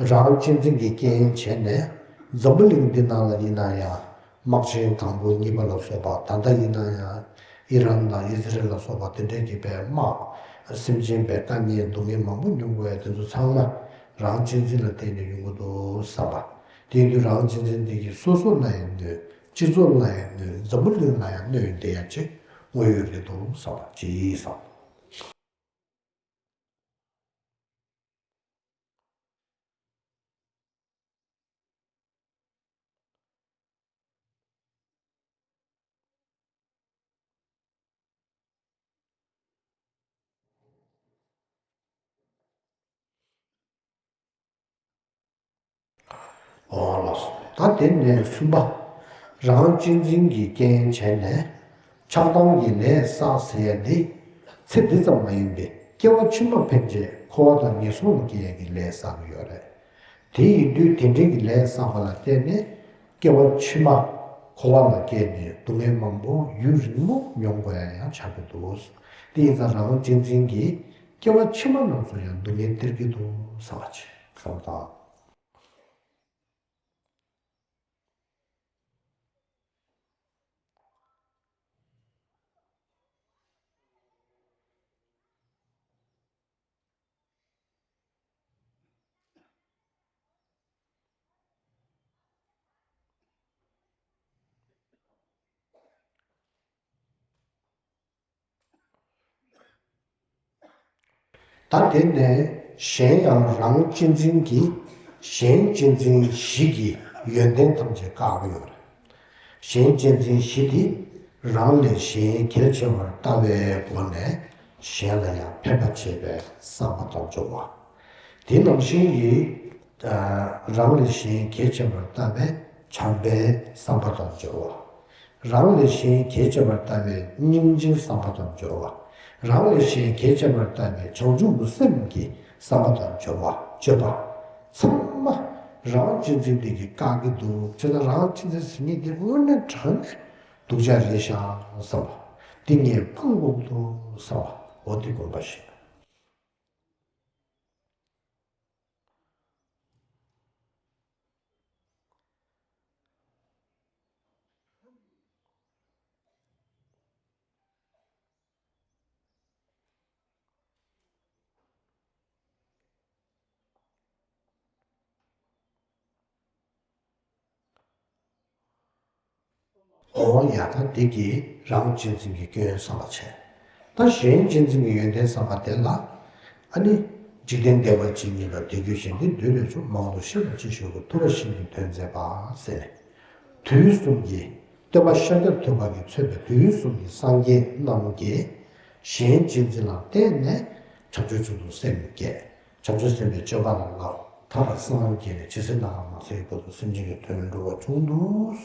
རང་གཅེས་འཛིན་གྱི་རྐྱེན་བྱས་ནས། འཛམ་བུ་གླིང་འདི་ནང་ལ་ཡིན་ན་ཡང་། དམག་ཆེན་དང་པོ་གཉིས་པ་ལ་སོགས་པ། ད་ལྟ་ཡིན་ན་ཡང་ཨི་རན་དང་ཨི་ཟི་རལ་ལ་སོགས་པ་དེ་འདྲའི་གི་པའི་དམག་སེམས་ཅན་པའི་དཀའ་ངལ་སྡུག་བསྔལ་མང་པོ་མྱོང་དགོས་ཡ་དེ་ཚོ་ཚང་མ་རང་གཅེས་འཛིན་ལ་བརྟེན་ནས་ཡོང་གི་འདུག་བསམ་པ། དེ་ཡིན་དུས་རང་གཅེས་འཛིན་འདི་གིས་སོ་སོ་ལ་ཡང་གནོད། སྤྱི་ཚོགས་ལ་ཡང་གནོད། འཛམ་བུ་གླིང་ལ་ཡང་གནོད་བསྡད་ཡ་ཅིག་དངོས་ཡོད་རེད་འདུག་བསམ་པ་ཅིག་བསམ། འོ་ལགས་སོ། ད་དེ་ནས་གསུམ་པ། རང་གཅེས་འཛིན་གྱི་རྐྱེན་བྱས་ནས་ཆགས་སྡང་གི་ལས་བསགས་ཟེར་ཡ་འདི་ཚེ་འདི་ཙམ་མ་ཡིན་པའི་སྐྱེ་བ་ཕྱི་མ་ཕན་ཆད་འཁོར་བ་དང་ངན་སོང་ལ་སྐྱེ་ཡ་གི་ལས་བསགས་ཀྱི་ཡོད་རེད། དེ་ཡིན་དུས་དེ་འདྲའི་གི་ལས་བསགས་པ་ལ་བརྟེན་ནས་སྐྱེ་བ་ཕྱི་མ་འཁོར་བ་ལ་སྐྱེས་ནས་སྡུག་བསྔལ་མང་པོ་ཡུན་རིང་པོ་མྱོང་དགོས་ཡ་ཡང་ཆགས་ཀྱི་འདུག་དེ་ཡིན་ཙང་རང་གཅེས་འཛིན་གྱིས་སྐྱེ་བ་ཕྱི་མ་རྣམས་སུ་ཡང་སྡུག་བསྔལ་སྟེར་གྱི་འདུག་བསམ་པ་བྱེད་བསམ་དང་། ད་དེ་ནས་གཞན་ཡང་རང་གཅེས་འཛིན་གྱིས་གཞན་གཅེས་འཛིན་བཞི་གི་ཡོན་ཏན་ཐམས་ཅད་བཀག་གི་ཡོད་རེད། གཞན་གཅེས་འཛིན་བཞི་དེ་རང་ལས་གཞན་གལ་ཆེ་བར་ལྟ་བའི་སྒོ་ནས་གཞན་ལ་ཡང་ཕན་པ་བྱེད་པའི་བསམ་པ་དང་སྦྱོར་བ། དེ་ནང་བཞིན་གྱི་རང་ལས་གཞན་གལ་ཆེ་བར་ལྟ་བའི་བྱམས་པའི་བསམ་པ་དང་སྦྱོར་བ། རང་ལས་གཞན་གལ་ཆེ་བར་ལྟ་བའི་སྙིང་རྗེའི་བསམ་པ་དང་སྦྱོར་བ། རང་ལས་གཞན་གལ་ཆེ་བར་ལྟ་བའི་བྱང་ཆུབ་ཀྱི་སེམས་ཀྱི་བསམ་པ་དང་སྦྱོར་བ་སྤྱོད་པ། ཚང་མ་རང་གཅེས་འཛིན་འདི་གིས་བཀག་གི་འདུག་བྱས་ཙང་རང་གཅེས་འཛིན་ཟེར་མཁན་འདི་དངོས་གནས་དྲང་གནས་སྡུག་ཅག་རེད་ཤག་བསམ་པ། འདི་ངས་སྤང་དགོས་ཀྱི་འདུག་བསམ་པ། འོ་འདི་དགོངས་པ་བཞེས། འོ་ཡ། ད་འདི་གིས་རང་གཅེས་འཛིན་གྱི་སྐྱོན་བསམ་པ་བྱས། ད་གཞན་གཅེས་འཛིན་གྱི་ཡོན་ཏན་བསམ་པ་དེ་ལ། ཨ་ནི། འཇིག་རྟེན་བདེ་བ་ཇི་སྙེད་པ། དེ་རྒྱུ་གཞན་དོན་བདུད་ལས་བྱུང་། མང་དུ་གཤེགས་པ་ཅི་ཞིག་དགོས། ཐུབ་པ་གཞན་གྱི་དོན་མཛད་པ་ཟེར་ནས། དུས་གསུམ་གྱི་སྟོན་པ་ཤཱཀྱ་ཐུབ་པ་གིས་མཚོན་པའི་དུས་གསུམ་གྱི་སངས་རྒྱས་རྣམས་ཀྱིས་གཞན་གཅེས་འཛིན་ལ་བརྟེན་ནས་བྱང་ཆུབ་མཆོག་ཏུ་སེམས་བསྐྱེད། བྱང་ཆུབ་སེམས་དཔའི་སྤྱོད་པ་ལ་བསླབ། མཐར་སངས་རྒྱས་ནས་ཇི་སྲིད་ན་འགག་མ་ཚིག་གི་བར་དུ་སེམས་ཅན་གྱི་དོན་འགྲུབ་པ་བྱུང་འདུག་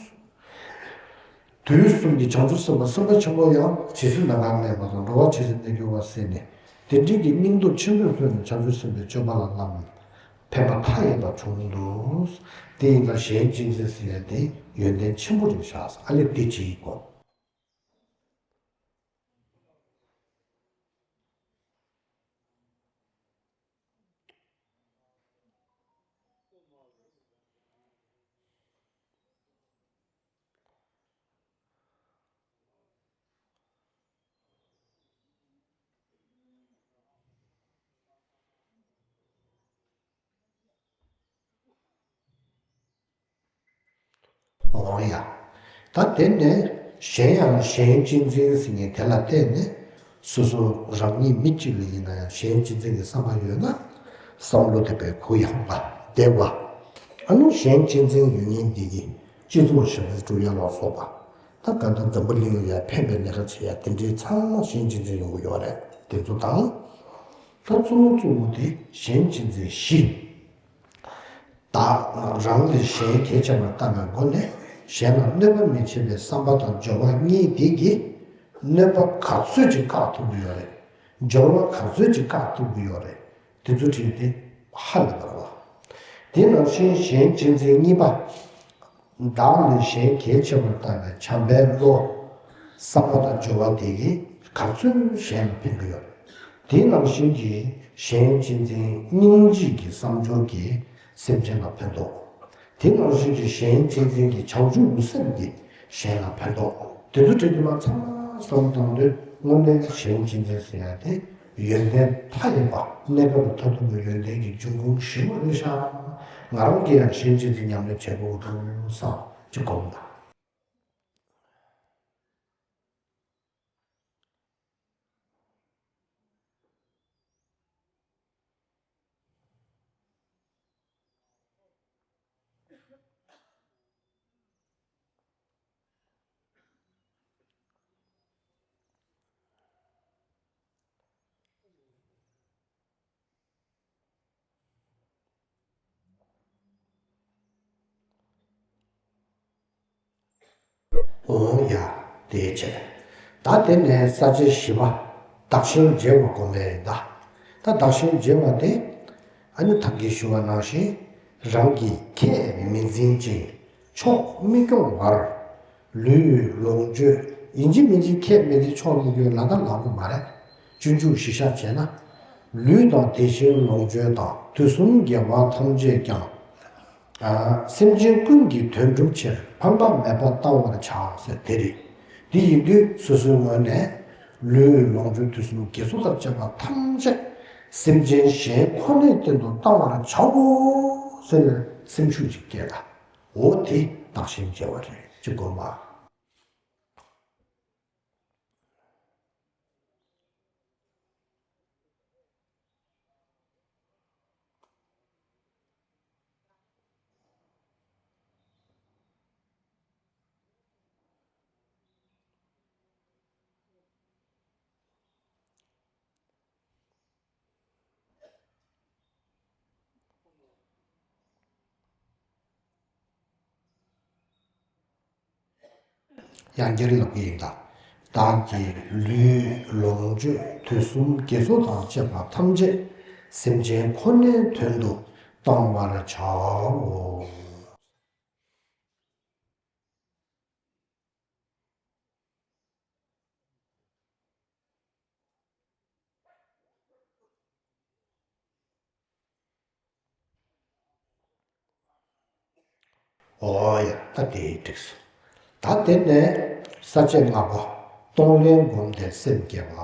དུས་གསུམ་གྱི་བྱང་ཆུབ་སེམས་དཔའ་སེམས་དཔའ་ཆེན་པོ་ཡང་ཇི་སྲིད་ན་འགག་གནས་པ་དང་། འགྲོ་བ་ཇི་སྲིད་གནས་གྱུར་པ་ཟེར་ནས་དེ་འདྲའི་གི་སྙིང་སྟོབས་ཆེན་པོས་མཚོན་ནས་བྱང་ཆུབ་སེམས་དཔའི་སྤྱོད་པ་ལ་བསླབ་ནས་ཕན་པ་མཐའ་ཡས་པ་བྱུང་འདུག་དེ་ཡིན་ཙང་གཞན་གཅེས་འཛིན་ཟེར་ཡ་དེ་ཡོན་ཏན་ཆེན་པོ་རེད་ཤག་ཨ་ལས་དེ་ཅིག་གོ། འོང་ཡ། ད་དེ་ནས་གཞན་ཡང་གཞན་གཅེས་འཛིན་ཟེར་མཁན་དེ་ལ་བརྟེན་ནས་སོ་སོ་རང་ཉིད་མི་གཅིག་ལ་ཡིན་ན་ཡང་གཞན་གཅེས་འཛིན་གྱི་བསམ་པ་ཡོད་ན་བསམ་བློ་དེ་དཔེ་གུ་ཡངས་པ་བདེ་བ། ཨ་ནི་གཞན་གཅེས་འཛིན་ཡོད་མཁན་འདི་གིས་སྤྱི་ཚོགས་ཞབས་ཕྱི་སྒྲུབ་ཡ་ལ་སོགས་པ། ད་ག་འདྲ་འཛམ་བུ་གླིང་ལ་ཡ་ཕན་པའི་ལས་ཀ་བྱེད་ཡ་དེ་འདྲའི་ཚང་མ་གཞན་གཅེས་འཛིན་ཡོང་གི་ཡོད་རེད། དེ་ཚོ་དང་། ད་གཙོ་བོ་གཙོ་བོ་དེ་གཞན་གཅེས་འཛིན་བཞི། བདག་རང་ལས་གཞན་གལ་ཆེ་བར་བལྟ་བའི་སྒོ་ནས་གཞན་ལ་གནོད་པ་མི་བྱེད་པའི་བསམ་པ་དང་སྦྱོར་བ་གཉིས་དེ་གིས་གནོད་པ་ག་ཚོད་ཅིག་བཀག་ཐུབ་ཀྱི་ཡོད་རེད། སྦྱོར་བ་ག་ཚོད་ཅིག་བཀག་ཐུབ་ཀྱི་ཡོད་རེད། དེ་ཚོ་བྲིས་ཏེ་ཧ་ལས་པ་རེད་བ། དེ་ནང་བཞིན་གཞན་གཅེས་འཛིན་གཉིས་པ། བདག་ལས་གཞན་གལ་ཆེ་བར་བལྟ་བའི་བྱམས་པའི་བློ། བསམ་པ་དང་སྦྱོར་བ་དེ་གིས་ག་ཚོད་གཞན་ལ་ཕན་གྱི་ཡོད་རེད། དེ་ནང་བཞིན་གྱི་གཞན་གཅེས་འཛིན་སྙིང་རྗེ་གི་བསམ་སྦྱོར་གྱིས་སེམས་ཅན་ལ་ཕན་ཐོགས། དེ་ནང་བཞིན་གྱི་གཞན་གཅེས་འཛིན་གྱི་བྱང་ཆུབ་ཀྱི་སེམས་ཀྱིས་གཞན་ལ་ཕན་ཐོགས། དེ་ཚོ་བྲིས་དུས་མ་ཚང་མ་བསམ་བཏང་དུས་དངོས་གནས་གཞན་གཅེས་འཛིན་ཟེར་ཡ་དེ་ཡོན་ཏན་མཐའ་ཡས་པ་གནས་སྐབས་ལ་ཐོབ་ཐུབ་པའི་ཡོན་ཏན་གྱི་འབྱུང་ཁུངས་ཞེ་པོ་རེད་ཤག་ང་རང་གིས་ཡང་གཞན་གཅེས་འཛིན་ཉམས་ལེན་བྱེད་དགོས་འདུག་བསམ་གཅིག་དགོངས་དང་། འོང་ཡ། དེའི་ཕྱིར། ད་དེ་ནས་ས་བཅད་བཞི་པ། བདག་གཞན་བརྗེ་བ་སྒོམ་པའི་ཡིན་ད། ད་བདག་གཞན་བརྗེ་བ་དེ། ཨ་ནི་ད་གིན་ཞུ་བ་ནང་བཞིན། རང་གི་ཁས་མི་འཛིན་ཅིང་ཕྱོགས་མི་སྐྱོང་བར། ལུས་ལོངས་སྤྱོད་ཡིན་གཅིག་མིན་གཅིག་ཁས་མི་འཛིན་ཕྱོགས་མི་སྐྱོང་ལ་ད་ལབ་དགོས་མ་རེད། སྤྱོད་འཇུག་གཞི་བཞག་བྱས་ན། ལུས་དང་དེ་བཞིན་ལོངས་སྤྱོད་དང་དུས་གསུམ་དགེ་བ་ཐམས་ཅད་ཀྱང་། ཨ། སེམས་ཅན་ཀུན་གྱི་དོན་སྒྲུབ་ཕྱིར་ཕངས་པ་མེད་པར་གཏང་བར་བྱ་ཟེར་དེ་རེད། འདི་ཡིན་དུས་སོ་སོའི་ངོས་ནས་ལུས་ལོངས་སྤྱོད་དུས་གསུམ་དགེ་ཚོགས་དང་བཅས་པ་ཐམས་ཅད་སེམས་ཅན་གཞན་ཁོ་ནའི་སྟེང་དུ་གཏང་བར་བྱའོ་ཟེར་ནས་སེམས་ཤུགས་ཅིག་སྐྱེས་ལ། འོ་དེ་བདག་གཞན་བརྗེ་བ་རེད་ཅེས་དགོངས་པ། ཡང་བསྐྱར་ལབ་ཀྱི་ཡིན་ད། བདག་གི་ལུས་ལོངས་སྤྱོད་དུས་གསུམ་དགེ་ཚོགས་དང་བཅས་པ་ཐམས་ཅད་སེམས་ཅན་ཁོ་ནའི་དོན་དུ་གཏང་བར་བྱའོ། འོ་ཡ། ད་དེ་འགྲིག་སོང་། ད་དེ་ནས་ས་བཅད་ལྔ་པ། གཏོང་ལེན་བསྒོམས་ཏེ་སེམས་བསྐྱེད་པ།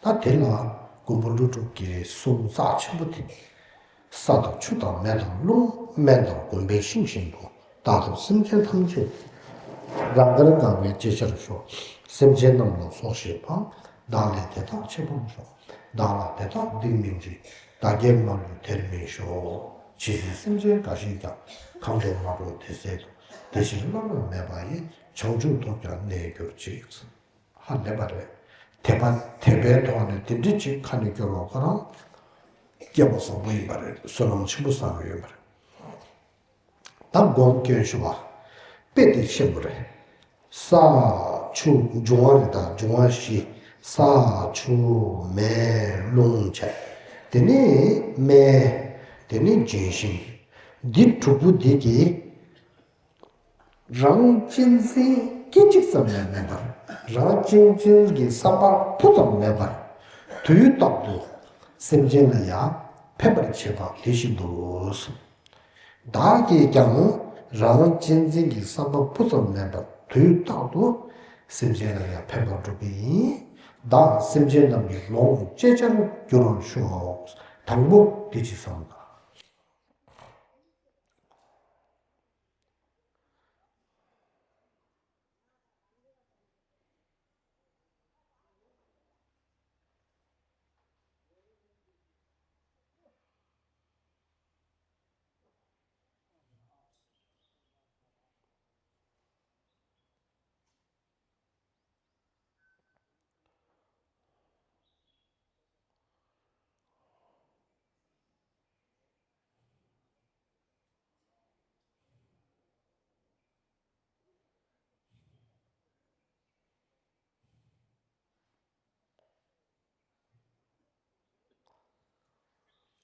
ད་དེ་ལ་མགོན་པོ་ཀླུ་སྒྲུབ་ཀྱི་གསུང་རྩ་ཆེན་པོ་དེ། ས་དང་ཆུ་དང་མེ་དང་རླུང་སྨན་དང་བསྒོམ་པའི་ཤིང་བཞིན་དུ། བདག་དང་སེམས་ཅན་ཐམས་ཅད་རང་དགར་དགའ་བའི་བརྗེད་བྱར་ཤོག། སེམས་ཅན་རྣམས་ལ་སོགས་ཤིང་ཕངས། བདག་ལས་དེ་དག་ཆེས་ཕངས་ཤོག། བདག་ལ་དེ་དག་སྡིག་མིན་འཇིགས། བདག་བསྐྱེད་མ་ལུས་དེར་མི་ཤོག། ཇི་སྲིད་སེམས་ཅན་འགའ་ཞིག་ཀྱང་། གང་དུ་མ་འགྲོ་དེ་སྲིད་དུ། དེ་ཕྱིར་བླ་ན་མེད་པ་ཡི། བྱང་ཆུབ་ཐོབ་ཀྱང་གནས་གྱུར་ཅིག། ཧ་ལས་པ་རེད། དད་པ་དད་པའི་ཐོག་ནས་དེ་འདྲ་ཅིག་ཁ་ནས་སྐྱོར་བ་ཁོ་རང་སྐལ་བ་བཟང་པོ་ཡིན་པ་རེད། བསོད་ནམས་ཆེན་པོ་བསགས་ཡོད་པ་རེད། ད་སྒོམ་སྐྱོན་ཞུ་བ། དཔེ་དེ་ཤེས་དགོས་རེད། ས་ཆུ་འབྱུང་བ་རེད། ད་འབྱུང་བ་བཞི། ས་ཆུ་མེ་རླུང་བྱས། དེ་ནས་སྨན། དེ་ནས་ལྗོན་ཤིང་། འདི་དྲུག་པོ་འདི་གིས། རང་གཅེས་འཛིན་སྐད་ཅིག་ཙམ་ཡང་མེད་པར། རང་གཅེས་འཛིན་གྱི་བསམ་པ་སྤུ་ཙམ་མེད་པར། དུས་རྟག་ཏུ་སེམས་ཅན་ལ་ཡང་ཕན་པར་བྱེད་པ་དེ་བཞིན་དུ། བདག་གིས་ཀྱང་རང་གཅེས་འཛིན་གྱི་བསམ་པ་སྤུ་ཙམ་མེད་པར་དུས་རྟག་ཏུ་སེམས་ཅན་ལ་ཡང་ཕན་པར་འགྲོ་གི་ཡིན། བདག་སེམས་ཅན་རྣམས་ཀྱི་ལོངས་སྤྱད་བྱར་འགྱུར་བར་ཤོག། དང་པོ་དེ་ཅིག་བསམ་དང་།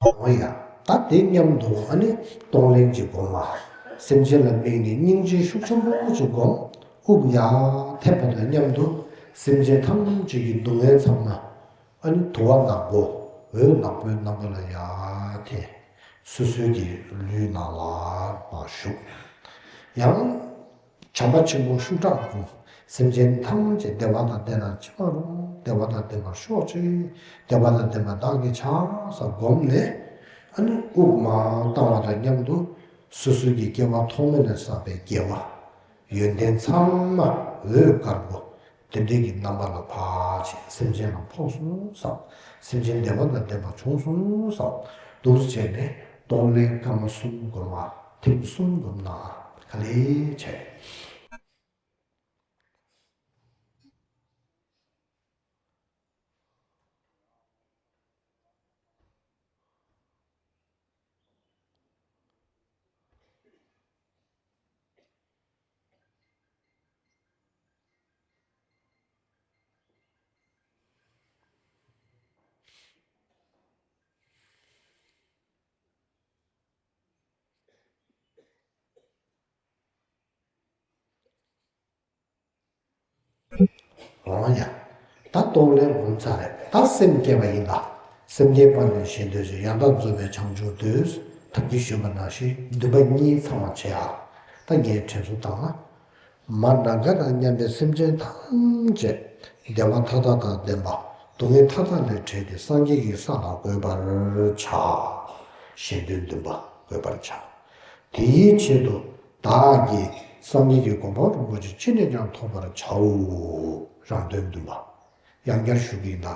འོ་ཡ། ད་དེ་མཉམ་དུ་ཨ་ནི་གཏོང་ལེན་གྱི་སྒོམ་པ། སེམས་ཅན་ལ་དམིགས་ནས་སྙིང་རྗེ་ཤུགས་ཆེན་པོ་ཅིག་སྒོམ། དབུགས་ཡར་འཐེན་པ་དང་མཉམ་དུ་སེམས་ཅན་ཐམས་ཅད་ཀྱི་སྡུག་བསྔལ་ཚང་མ། ཨ་ནི་དུ་བ་ནག་པོ། འོད་ནག་པོའི་རྣམ་པ་ལ་ཡར་འཐེན། སོ་སོའི་གི་ལུས་ནང་ལ་མར་ཞུགས། ཡང་། བྱམས་པ་ཆེན་པོ་ཤུགས་དྲག་སྒོམ། སེམས་ཅན་ཐམས་ཅད་བདེ་བ་དང་ལྡན་ན་ཅི་མ་རུང་། བདེ་བ་དང་ལྡན་པར་ཤོག་ཅིག། བདེ་བ་དང་ལྡན་པ་བདག་གིས་ཆགས་ཟེར་སྒོམ་ནས། ཨ་ནི་དབུགས་མར་བཏང་བ་དང་མཉམ་དུ་སོ་སོའི་གི་སྐྱེ་བ་ཐོག་མེད་ནས་བསགས་པའི་དགེ་བ་ཡོན་ཏན་ཚང་མ་འོད་དཀར་པོ་དེ་འདྲའི་གི་རྣམ་པ་ལ་ཕར་ཕྱིན། སེམས་ཅན་ལ་ཕོག་སོང་བསམ། སེམས་ཅན་བདེ་བ་དང་ལྡན་པ་བྱུང་སོང་བསམ། འདུག་སེ་བྱས་ནས་གཏོང་ལེན་སྐར་མ་གསུམ་སྒོམ་པ། ཐེངས་གསུམ་སྒོམ་ན་ག་ལེ་བྱས། འོང་ཡ། ད་གཏོང་ལེན་འོང་ཚར་རེད། ད་སེམས་བསྐྱེད་པ་ཡིན་ད། སེམས་བསྐྱེད་པ་ནི་གཞན་དོན་བྱེད། ཡང་དག་རྫོགས་པའི་བྱང་ཆུབ་འདོད། ཐབས་ཀྱིས་ཞུས་པ་ནང་བཞིན་འདུན་པ་གཉིས་ཚང་བ་བྱེད་ཨ། ད་ངས་དྲན་གསོ་བཏང་ན། མ་ནམ་མཁའ་དང་མཉམ་པའི་སེམས་ཅན་ཐམས་ཅད་བདེ་བ་མཐའ་དག་དང་ལྡན་པ། སྡུག་བསྔལ་མཐའ་དག་ལས་བྲལ་ཏེ་སངས་རྒྱས་ཀྱི་ས་ལ་འགོད་པར་བྱ། གཞན་དོན་འདུན་པ་འགོད་པར་བྱ། དེའི་ཆེད་དུ་བདག་གིས་སངས་རྒྱས་ཀྱི་གོ་འཕང་རིན་པོ་ཆེ་ཅི་ནས་ཀྱང་ཐོབ་པར་བྱའོ། རང་དོན་འདུན་པ། ཡང་བསྐྱར་ཞུ་གི་ཡིན་ད།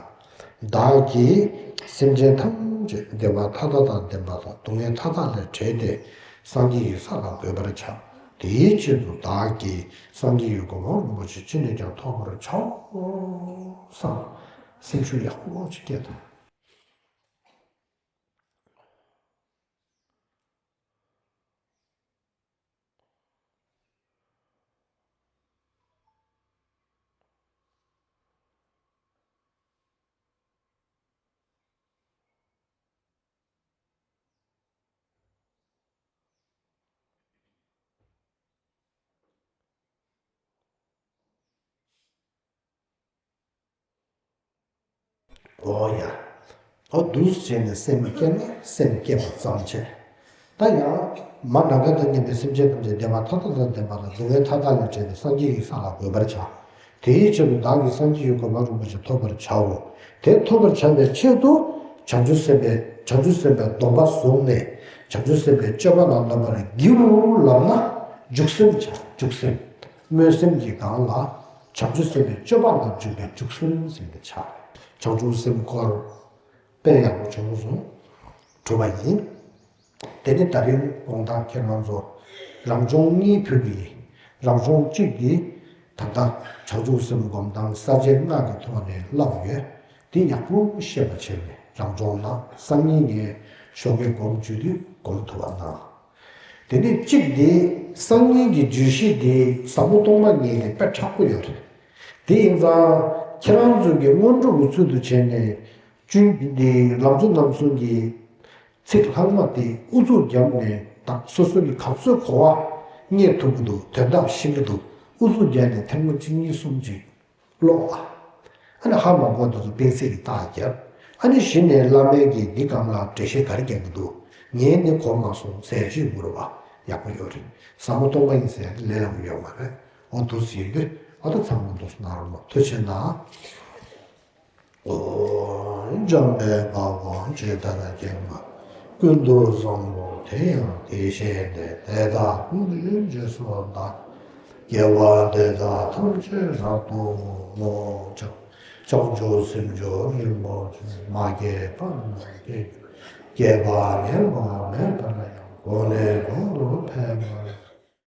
བདག་གིས་སེམས་ཅན་ཐམས་ཅད་བདེ་བ་མཐའ་དག་དང་ལྡན་པ་དང་སྡུག་བསྔལ་མཐའ་དག་ལས་བྲལ་ཏེ་སངས་རྒྱས་ཀྱི་ས་ལ་འགོད་པར་བྱ། དེའི་ཆེད་དུ་བདག་གིས་སངས་རྒྱས་ཀྱི་གོ་འཕང་རིན་པོ་ཆེ་ཅི་ནས་ཀྱང་ཐོབ་པར་བྱའོ་བསམ། སེམས་ཤུགས་ཡག་པོ་ཅིག་སྐྱེད་དང་། ཨོ་ཡ། ཨོ་འདུག་བྱས་ནས་སེམས་བསྐྱེད་ན་སེམས་བསྐྱེད་པ་ཙམ་བྱས། ད་ཡང་མ་ནམ་མཁའ་དང་མཉམ་པའི་སེམས་ཅན་ཐམས་ཅད་བདེ་བ་མཐའ་དག་དང་ལྡན་པ་དང་སྡུག་བསྔལ་མཐའ་དག་ལས་བྲལ་ཏེ་སངས་རྒྱས་ཀྱི་ས་ལ་འགོད་པར་བྱ། དེའི་ཕྱིར་དུ་བདག་གིས་སངས་རྒྱས་ཀྱི་གོ་འཕང་རིན་པོ་ཆེ་ཐོབ་པར་བྱའོ། དེ་ཐོབ་པར་བྱ་བའི་ཆེད་དུ་བྱང་ཆུབ་སེམས་དཔའི་བྱང་ཆུབ་སེམས་དཔའི་སྡོམ་པ་བཟུང་ནས་བྱང་ཆུབ་སེམས་དཔའི་སྤྱོད་པ་ལ་བསླབ་པར་བགྱིའོ་ལབ་ན། འཇུག་སེམས་བྱ། འཇུག་སེམས། སྨོན་སེམས་ཀྱི་སྒང་ལ་བྱང་ཆུབ་སེམས་དཔའི་སྤྱོད་པ་ལ་འཇུག་པའི་འཇུག་སེམས་ཟེར་ནས་བྱ། བྱང་ཆུབ་སེམས་སྐོར་དཔེ་ཡག་པོ་བྱུང་སོང་། གྲུབ་པ་ཡིན། དེ་ནི་ད་རིང་དགོངས་དག་ཁྱེད་རང་ཚོ་རང་སྦྱོང་གཉིས་ཕུལ་གྱི་ཡིན། རང་སྦྱོང་གཅིག་འདི་ད་ལྟ་བྱང་ཆུབ་སེམས་སྒོམ་སྟངས་ས་བཅད་ལྔ་གི་ཐོག་ནས་བསླབས་ཡོད། འདི་ཡག་པོ་ཤེས་པ་བྱས་ནས་རང་སྦྱོང་གནང་། སང་ཉིན་ངས་ཞོགས་ཀས་སྒོམ་བཅུག་དུས་སྒོམ་ཐུབ་པ་གནང་། དེ་ནས་གཅིག་འདི་སང་ཉིན་གྱི་བརྗོད་གཞི་འདི་ཟབ་མོ་སྟོང་པ་ཉིད་དེ་དཔེ་མཁྲེགས་པོ་ཡོད་རེད། དེ་ཡིན་ཙང་ཁྱེད་རང་ཚོ་གི་སྔོན་འགྲོ་གི་ཚུལ་དུ་བྱས་ནས་གཅུན་འདི་ལམ་གཙོ་རྣམ་གསུམ་གྱི་ཚིག་ལྷག་མ་དེ་ཨུ་ཚུགས་བརྒྱབ་ནས་ད་སོ་སོ་གི་ག་ཚོད་གོ་བ་རྙེད་ཐུབ་ཀྱི་འདུག་དོན་དག་ཤེས་ཀྱི་འདུག་ཨུ་ཚུགས་བརྒྱབ་ནས་ཐེངས་མ་གཅིག་གཉིས་གསུམ་ཅིག་ཀློག་ཨ། ཨ་ནི་ཧ་མ་གོ་དེ་ཚོ་སྤེན་སྲིད་ཀྱི་རྟགས་བརྒྱབ། ཨ་ནི་གཞི་ནས་བླ་མས་ཀྱིས་འདི་སྒང་ལ་འགྲེལ་བཤད་ག་རེ་རྒྱག་གི་འདུག་ངས་ནི་གོ་མ་སོང་ཟེར་ཅིག་ངུ་ར་བ་ཡག་པོ་ཡོད་རེད། ཟབ་མོ་སྟོང་པ་ཡིན་ཟེར་ལས་སླ་པོ་ཡོད་མ་རེད། འོ་འདུག་ཟེར་དུས་ཨ་ད་ཚང་མ་འདུག་གནང་རོགས་གནང་། ཐུགས་རྗེ་གནང་། ཨོ། འཇམ་དཔལ་དཔའ་བོས་ཇི་ལྟར་མཁྱེན་པ། ཀུན་ཏུ་བཟང་པོ་དེ་ཡང་དེ་བཞིན་ཏེ། དེ་དག་ཀུན་གྱི་རྗེས་སུ་བདག་དགེ་བ་འདི་དག་ཐམས་ཅད་རབ་ཏུ་བསྔོ། བྱང་ཆུབ་སེམས་མཆོག་རིན་པོ་ཆེ། མ་སྐྱེས་པ་རྣམས་སྐྱེ་གྱུར། སྐྱེས་པ་ངན་པ་མེད་པར་ཡང་། གོང་ནས་གོང་དུ་འཕེལ་བར་